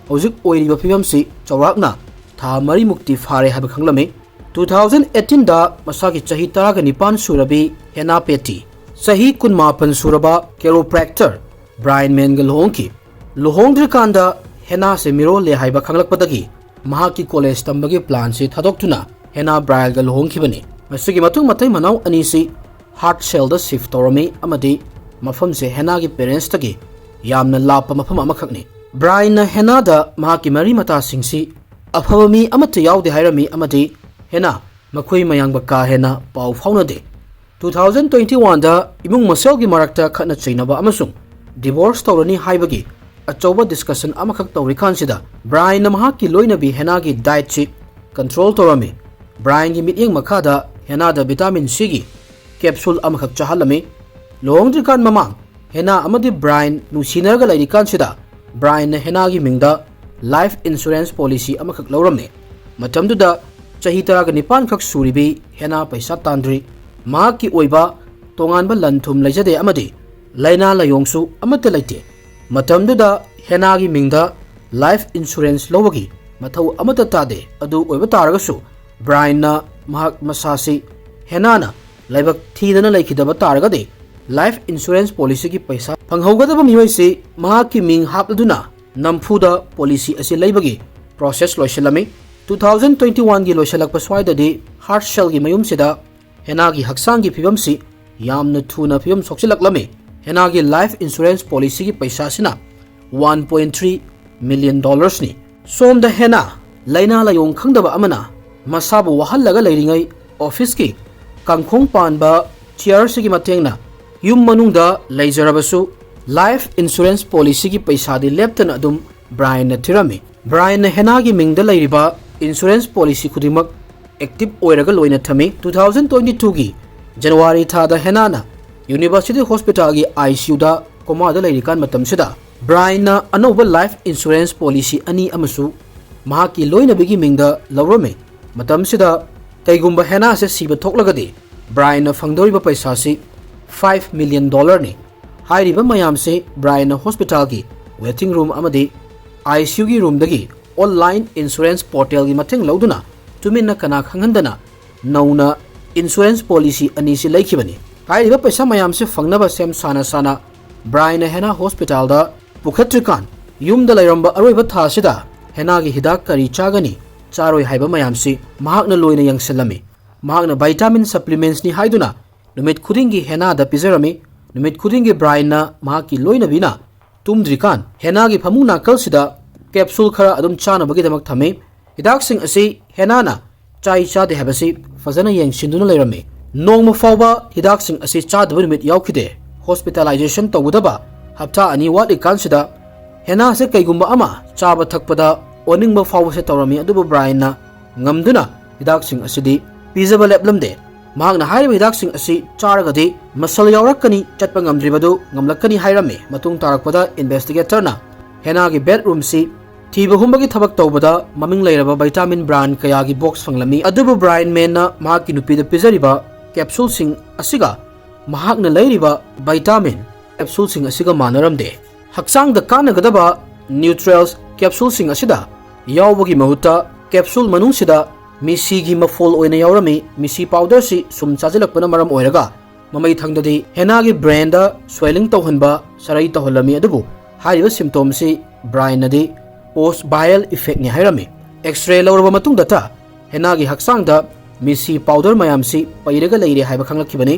ꯍꯧꯖꯤꯛ ꯑꯣꯏꯔꯤꯕ ꯐꯤꯕꯝꯁꯤ ꯆꯥꯎꯔꯥꯛꯅ ꯊꯥ ꯃꯔꯤꯃꯨꯛꯇꯤ ꯐꯥꯔꯦ ꯍꯥꯏꯕ ꯈꯪꯂꯝꯃꯤ꯫ Two thousand eighteenꯗ ꯃꯁꯥꯒꯤ ꯆꯍꯤ ꯇꯔꯥꯒ ꯅꯤꯄꯥꯟ ꯁꯨꯔꯕꯤ ꯍꯦꯅꯥ ꯄꯦꯇꯤ ꯆꯍꯤ ꯀꯨꯟꯃꯥꯄꯟ ꯁꯨꯔꯕ chiropractor ꯕ꯭ꯔꯥꯏꯟ ꯃꯦꯟꯒ ꯂꯨꯍꯣꯡꯈꯤ꯫ ꯂꯨꯍꯣꯡꯗ꯭ꯔꯤꯀꯥꯟꯗ ꯍꯦꯅꯥꯁꯦ ꯃꯤꯔꯣꯜꯂꯦ ꯍꯥꯏꯕ ꯈꯪꯂꯛꯄꯗꯒꯤ ꯃꯍꯥꯛꯀꯤ college ꯇꯝꯕꯒꯤ planꯁꯤ ꯊꯥꯗꯣꯛꯇꯨꯅ ꯍꯦꯅꯥ ꯕ꯭ꯔꯥꯏꯟꯒ ꯂꯨꯍꯣꯡꯈꯤꯕꯅꯤ꯫ ꯃꯁꯤꯒꯤ ꯃꯇꯨꯡ ꯃꯇꯩ ꯃꯅꯥꯎ ꯑꯅꯤꯁꯤ ꯍꯥꯔꯠꯁꯦꯜꯗ ꯁꯤꯐ ꯇꯧꯔꯝꯃꯤ ꯑꯃꯗꯤ ꯃꯐꯝꯁꯦ ꯍꯦꯅꯥꯒꯤ ꯄꯦꯔꯦꯟꯁꯇꯒꯤ ꯌꯥꯝꯅ ꯂꯥꯞꯄ ꯃꯐꯝ ꯑꯃꯈꯛꯅꯤ꯫ ꯕ꯭ꯔꯥꯏꯟꯅ ꯍꯦꯅꯥꯗ ꯃꯍꯥꯛꯀꯤ ꯃꯔꯤ ꯃꯇꯥꯁꯤꯡꯁꯤ ꯑꯐꯕ ꯃꯤ ꯑꯃꯠꯇ ꯌꯥꯎꯗꯦ ꯍꯥꯏꯔꯝꯃꯤ ꯑꯃꯗꯤ ꯍꯦꯅꯥ ꯃꯈꯣꯏ ꯃꯌꯥꯝꯒ ꯀꯥ ꯍꯦꯟꯅ ꯄꯥꯎ ꯐꯥꯎꯅꯗꯦ꯫ ꯇꯨ ꯊꯥꯎꯖꯟ ꯇ꯭ꯋꯦꯟꯇꯤ ꯋꯥꯟꯗ ꯏꯃꯨꯡ ꯃꯁꯦꯜꯒꯤ ꯃꯔꯛꯇ ꯈꯠꯅ ꯆꯩꯅꯕ ꯑꯃꯁꯨꯡ ꯗꯤꯚꯣꯔꯁ ꯇꯧꯔꯅꯤ ꯍꯥꯏꯕꯒꯤ ꯑꯆꯧꯕ ꯗꯤꯁꯀꯁꯟ ꯑꯃꯈꯛ ꯇꯧꯔꯤꯀꯥꯟꯁꯤꯗ ꯕ꯭ꯔꯥꯏꯟꯅ ꯃꯍꯥꯛꯀꯤ ꯂꯣꯏꯅꯕꯤ ꯍꯦꯅꯥꯒꯤ ꯗꯥꯏꯠꯁꯤ ꯀꯟꯇ꯭ꯔꯣꯜ ꯇꯧꯔꯝꯃꯤ꯫ ꯕ꯭ꯔꯥꯏꯟꯒꯤ ꯃꯤꯠꯌꯦꯡ ꯃꯈꯥꯗ ꯍꯦꯅꯥꯗ ꯚꯤꯇꯥꯃꯤꯟ ꯁꯤꯒꯤ ꯀꯦꯞꯁꯨꯜ ꯑꯃꯈꯛ ꯆꯥꯍꯜꯂꯝꯃꯤ꯫ ꯂꯨꯍꯣꯡꯗ꯭ꯔꯤꯀꯥꯟ ꯃꯃꯥꯡ ꯍꯦꯅꯥ ꯑꯃꯗꯤ ꯕ꯭ꯔꯥꯏꯟ ꯅꯨꯡꯁꯤꯅꯔꯒ ꯂꯩꯔꯤꯀꯥꯟꯁꯤꯗ ꯕ꯭ꯔꯥꯏꯟꯅ ꯍꯦꯅꯥꯒꯤ ꯃꯤꯡꯗ ꯂꯥꯏꯐ ꯏꯟꯁꯨꯔꯦꯟꯁ ꯄꯣꯂꯤꯁꯤ ꯑꯃꯈꯛ ꯂꯧꯔꯝꯃꯤ꯫ ꯃꯇꯝꯗꯨꯗ ꯆꯍꯤ ꯇꯔꯥꯒ ꯅꯤꯄꯥꯟ ꯈꯛ ꯁꯨꯔꯤꯕꯤ ꯍꯦꯅꯥ ꯄꯩꯁꯥ ꯇꯥꯟꯗ꯭ꯔꯤ꯫ ꯃꯍꯥꯛꯀꯤ ꯑꯣꯏꯕ ꯇꯣꯉꯥꯟꯕ ꯂꯟ ꯊꯨꯝ ꯂꯩꯖꯗꯦ ꯑꯃꯗꯤ ꯂꯥꯏꯅꯥ ꯂꯥꯏꯌꯣꯡꯁꯨ ꯑꯃꯠꯇ ꯂꯩꯇꯦ꯫ ꯃꯇꯝꯗꯨꯗ ꯍꯦꯅꯥꯒꯤ ꯃꯤꯡꯗ ꯂꯥꯏꯐ ꯏꯟꯁꯨꯔꯦꯟꯁ ꯂꯧꯕꯒꯤ ꯃꯊꯧ ꯑꯃꯠꯇ ꯇꯥꯗꯦ꯫ ꯑꯗꯨ ꯑꯣꯏꯕ ꯇꯥꯔꯒꯁꯨ ꯕ꯭ꯔꯥꯏꯟꯅ ꯃꯍꯥꯛ ꯃꯁꯥꯁꯤ ꯍꯦꯅꯥꯅ ꯂꯥꯏꯕꯛ ꯊꯤꯗꯅ ꯂꯩꯈꯤꯗꯕ ꯇꯥꯔꯒꯗꯤ ꯂꯥꯏꯐ ꯏꯟꯁꯨꯔꯦꯟꯁ ꯄꯣꯂꯤꯁꯤꯒꯤ ꯄꯩꯁꯥ ꯐꯪꯍꯧꯒꯗꯕ ꯃꯤꯑꯣꯏꯁꯤ ꯃꯍꯥꯛꯀꯤ ꯃꯤꯡ ꯍꯥꯞꯂꯗꯨꯅ ꯅꯝꯐꯨꯗ ꯄꯣꯂꯤꯁꯤ ꯑꯁꯤ ꯂꯩꯕꯒꯤ ꯄ꯭ꯔꯣꯁꯦꯁ ꯂꯣꯏꯁꯤꯜꯂꯝꯃꯤ꯫ ꯇꯨ ꯊꯥꯎꯖꯟ ꯇ꯭ꯋꯦꯟꯇꯤ ꯋꯥꯟꯒꯤ ꯂꯣꯏꯁꯤꯜꯂꯛꯄ ꯁ꯭ꯋꯥꯏꯗꯗꯤ ꯍꯥꯔꯠꯁꯦꯜꯒꯤ ꯃꯌꯨꯝꯁꯤꯗ ꯍꯦꯅꯥꯒꯤ ꯍꯛꯆꯥꯡꯒꯤ ꯐꯤꯕꯝꯁꯤ ꯌꯥꯝꯅ ꯊꯨꯅ ꯐꯤꯕꯝ ꯁꯣꯛꯆꯤꯜꯂꯛꯂꯝꯃꯤ꯫ ꯍꯦꯅꯥꯒꯤ ꯂꯥꯏꯐ ꯏꯟꯁꯨꯔꯦꯟꯁ ꯄꯣꯂꯤꯁꯤꯒꯤ ꯄꯩꯁꯥꯁꯤꯅ ꯋꯥꯟ ꯄꯣꯏꯟ ꯊ꯭ꯔꯤ ꯃꯤꯂꯤꯌꯟ ꯗꯣꯂꯔꯁꯅꯤ꯫ ꯁꯣꯝꯗ ꯍꯦꯅꯥ ꯂꯥꯏꯅꯥ ꯂꯥꯏꯌꯣꯡ ꯈꯪꯗꯕ ꯑꯃꯅ ꯃꯁꯥꯕꯨ ꯋꯥꯍꯜꯂꯒ ꯂꯩꯔꯤꯉꯩ ꯑꯣꯐꯤꯁꯀꯤ ꯀꯥꯡꯈꯣꯡ ꯄꯥꯟꯕ ꯆꯤꯌꯔꯁꯤꯒꯤ ꯃꯇꯦꯡꯅ ꯌꯨꯝ ꯃꯅꯨꯡꯗ ꯂꯩꯖꯔꯕꯁꯨ ꯂꯥꯏꯐ ꯏꯟꯁꯨꯔꯦꯟꯁ ꯄꯣꯂꯤꯁꯤꯒꯤ ꯄꯩꯁꯥꯗꯤ ꯂꯦꯞꯇꯅ ꯑꯗꯨꯝ ꯕ꯭ꯔꯥꯏꯟꯅ ꯊꯤꯔꯝꯃꯤ꯫ ꯕ꯭ꯔꯥꯏꯟꯅ ꯍꯦꯅꯥꯒꯤ ꯃꯤꯡꯗ ꯂꯩꯔꯤꯕ ꯏꯟꯁꯨꯔꯦꯟꯁ ꯄꯣꯂꯤꯁꯤ ꯈꯨꯗꯤꯡꯃꯛ ꯑꯦꯛꯇꯤꯚ ꯑꯣꯏꯔꯒ ꯂꯣꯏꯅ ꯊꯝꯃꯤ꯫ ꯇꯨ ꯊꯥꯎꯖꯟ ꯇ꯭ꯋꯦꯟꯇꯤ ꯇꯨꯒꯤ ꯖꯅꯋꯥꯔꯤ ꯊꯥꯗ ꯍꯦꯅꯥꯅ ꯌꯨꯅꯤꯚꯔꯁꯤꯇꯤ ꯍꯣꯁꯄꯤꯇꯥꯜꯒꯤ ꯑꯥꯏ ꯁꯤ ꯌꯨꯗ ꯀꯣꯃꯥꯗ ꯂꯩꯔꯤꯀꯥꯟ ꯃꯇꯝꯁꯤꯗ ꯕ꯭ꯔꯥꯏꯟꯅ ꯑꯅꯧꯕ ꯂꯥꯏꯐ ꯏꯟꯁꯨꯔꯦꯟꯁ ꯄꯣꯂꯤꯁꯤ ꯑꯅꯤ ꯑꯃꯁꯨ ꯃꯍꯥꯛꯀꯤ ꯂꯣꯏꯅꯕꯤꯒꯤ ꯃꯤꯡꯗ ꯂꯧꯔꯝꯃꯤ꯫ ꯃꯇꯝꯁꯤꯗ ꯀꯩꯒꯨꯝꯕ ꯍꯦꯅꯥꯁꯦ ꯁꯤꯕ ꯊꯣꯛꯂꯒꯗꯤ ꯕ꯭ꯔꯥꯏꯟꯅ ꯐꯪꯗꯧꯔꯤꯕ ꯄꯩꯁꯥꯁꯤ ꯐꯥꯏꯚ ꯃꯤꯂꯤꯌꯟ ꯗꯣꯂꯔꯅꯤ꯫ ꯍꯥꯏꯔꯤꯕ ꯃꯌꯥꯝꯁꯤ ꯕ꯭ꯔꯥꯏꯟꯅ ꯍꯣꯁꯄꯤꯇꯥꯜꯒꯤ ꯋꯦꯇꯤꯡ ꯔꯨꯝ ꯑꯃꯗꯤ ꯑꯥꯏ ꯁꯤ ꯌꯨꯒꯤ ꯔꯨꯝꯗꯒꯤ ꯑꯣꯟꯂꯥꯏꯟ ꯏꯟꯁꯨꯔꯦꯟꯁ ꯄꯣꯔꯇꯦꯜꯒꯤ ꯃꯇꯦꯡ ꯂꯧꯗꯨꯅ ꯇꯨꯃꯤꯟꯅ ꯀꯅꯥ ꯈꯪꯍꯟꯗꯅ ꯅꯧꯅ ꯏꯟꯁꯨꯔꯦꯟꯁ ꯄꯣꯂꯤꯁꯤ ꯑꯅꯤꯁꯤ ꯂꯩꯈꯤꯕꯅꯤ꯫ ꯍꯥꯏꯔꯤꯕ ꯄꯩꯁꯥ ꯃꯌꯥꯝꯁꯤ ꯐꯪꯅꯕ ꯁꯦꯝ ꯁꯥꯅ ꯁꯥꯅ ꯕ꯭ꯔꯥꯏꯟꯅ ꯍꯦꯅꯥ ꯍꯣꯁꯄꯤꯇꯥꯜꯗ ꯄꯨꯈꯠꯇ꯭ꯔꯤꯀꯥꯟ ꯌꯨꯝꯗ ꯂꯩꯔꯝꯕ ꯑꯔꯣꯏꯕ ꯊꯥ ꯑꯁꯤꯗ ꯍꯦꯅꯥꯒꯤ ꯍꯤꯗꯥꯛ ꯀꯔꯤ ꯆꯥꯒꯅꯤ, ꯆꯥꯔꯣꯏ ꯍꯥꯏꯕ ꯃꯌꯥꯝꯁꯤ ꯃꯍꯥꯛꯅ ꯂꯣꯏꯅ ꯌꯦꯡꯁꯤꯜꯂꯝꯃꯤ꯫ ꯃꯍꯥꯛꯅ vitamin supplementsꯅꯤ ꯍꯥꯏꯗꯨꯅ ꯅꯨꯃꯤꯠ ꯈꯨꯗꯤꯡꯒꯤ ꯍꯦꯅꯥꯗ ꯄꯤꯖꯔꯝꯃꯤ꯫ ꯅꯨꯃꯤꯠ ꯈꯨꯗꯤꯡꯒꯤ ꯕ꯭ꯔꯥꯏꯟꯅ ꯃꯍꯥꯛꯀꯤ ꯂꯣꯏꯅꯕꯤꯅ ꯇꯨꯝꯗ꯭ꯔꯤꯀꯥꯟ ꯍꯦꯅꯥꯒꯤ ꯐꯃꯨꯡ ꯅꯥꯀꯜꯁꯤꯗ capsule ꯈꯔ ꯑꯗꯨꯝ ꯆꯥꯅꯕꯒꯤꯗꯃꯛ ꯊꯝꯃꯤ꯫ ꯍꯤꯗꯥꯛꯁꯤꯡ ꯑꯁꯤ ꯍꯦꯅꯥꯅ ꯆꯥꯏ ꯆꯥꯗꯦ ꯍꯥꯏꯕꯁꯤ ꯐꯖꯅ ꯌꯦꯡꯁꯤꯟꯗꯨꯅ ꯂꯩꯔꯝꯃꯤ꯫ ꯅꯣꯡꯃ ꯐꯥꯎꯕ ꯍꯤꯗꯥꯛꯁꯤꯡ ꯑꯁꯤ ꯆꯥꯗꯕ ꯅꯨꯃꯤꯠ ꯌꯥꯎꯈꯤꯗꯦ꯫ Hospitalization ꯇꯧꯒꯗꯕ ꯍꯞꯇꯥ ꯑꯅꯤ ꯋꯥꯠꯂꯤꯀꯥꯟꯁꯤꯗ ꯍꯦꯅꯥꯁꯦ ꯀꯩꯒꯨꯝꯕ ꯑꯃ ꯆꯥꯕ ꯊꯛꯄꯗ ꯑꯣꯅꯤꯡꯕ ꯐꯥꯎꯕꯁꯦ ꯇꯧꯔꯝꯃꯤ, ꯑꯗꯨꯕꯨ ꯕ꯭ꯔꯥꯏꯟꯅ ꯉꯝꯗꯨꯅ ꯍꯤꯗꯥꯛꯁꯤꯡ ꯑꯁꯤꯗꯤ ꯄꯤꯖꯕ ꯂꯦꯞꯂꯝꯗꯦ꯫ ꯃꯍꯥꯛꯅ ꯍꯥꯏꯔꯤꯕ ꯍꯤꯗꯥꯛꯁꯤꯡ ꯑꯁꯤ ꯆꯥꯔꯒꯗꯤ ꯃꯁꯜ ꯌꯥꯎꯔꯛꯀꯅꯤ, ꯆꯠꯄ ꯉꯝꯗ꯭ꯔꯤꯕꯗꯨ ꯉꯝꯂꯛꯀꯅꯤ ꯍꯥꯏꯔꯝꯃꯤ꯫ ꯃꯇꯨꯡ ꯇꯥꯔꯛꯄꯗ investigatorꯅ ꯍꯦꯅꯥꯒꯤ bedroomꯁꯤ ꯊꯤꯕ ꯍꯨꯝꯕꯒꯤ ꯊꯕꯛ ꯇꯧꯕꯗ ꯃꯃꯤꯡ ꯂꯩꯔꯕ vitamin brand ꯀꯌꯥꯒꯤ box ꯐꯪꯂꯝꯃꯤ꯫ ꯑꯗꯨꯕꯨ ꯕ꯭ꯔꯥꯏꯟ ꯃꯦꯟꯅ ꯃꯍꯥꯛꯀꯤ ꯅꯨꯄꯤꯗ ꯄꯤꯖꯔꯤꯕ capsuleꯁꯤꯡ ꯑꯁꯤꯒ ꯃꯍꯥꯛꯅ ꯂꯩꯔꯤꯕ vitamin capsuleꯁꯤꯡ ꯑꯁꯤꯒ ꯃꯥꯟꯅꯔꯝꯗꯦ꯫ ꯍꯛꯆꯥꯡꯗ ꯀꯥꯟꯅꯒꯗꯕ nutrients capsuleꯁꯤꯡ ꯑꯁꯤꯗ ꯌꯥꯎꯕꯒꯤ ꯃꯍꯨꯠꯇ capsule ꯃꯅꯨꯡꯁꯤꯗ ꯃꯤꯁꯤꯒꯤ ꯃꯐꯣꯜ ꯑꯣꯏꯅ ꯌꯥꯎꯔꯝꯃꯤ꯫ ꯃꯤꯁꯤ powderꯁꯤ ꯁꯨꯝ ꯆꯥꯁꯤꯜꯂꯛꯄꯅ ꯃꯔꯝ ꯑꯣꯏꯔꯒ ꯃꯃꯩ ꯊꯪꯗꯗꯤ ꯍꯦꯅꯥꯒꯤ brainꯗ swelling ꯇꯧꯍꯟꯕ ꯁꯔꯩ ꯇꯧꯍꯜꯂꯝꯃꯤ, ꯑꯗꯨꯕꯨ ꯍꯥꯏꯔꯤꯕ symptomꯁꯤ ꯕ꯭ꯔꯥꯏꯟꯅꯗꯤ post viral effectꯅꯤ ꯍꯥꯏꯔꯝꯃꯤ꯫ X-ray ꯂꯧꯔꯕ ꯃꯇꯨꯡꯗꯇ ꯍꯦꯅꯥꯒꯤ ꯍꯛꯆꯥꯡꯗ ꯃꯤꯁꯤ powder ꯃꯌꯥꯝꯁꯤ ꯄꯩꯔꯒ ꯂꯩꯔꯦ ꯍꯥꯏꯕ ꯈꯪꯂꯛꯈꯤꯕꯅꯤ꯫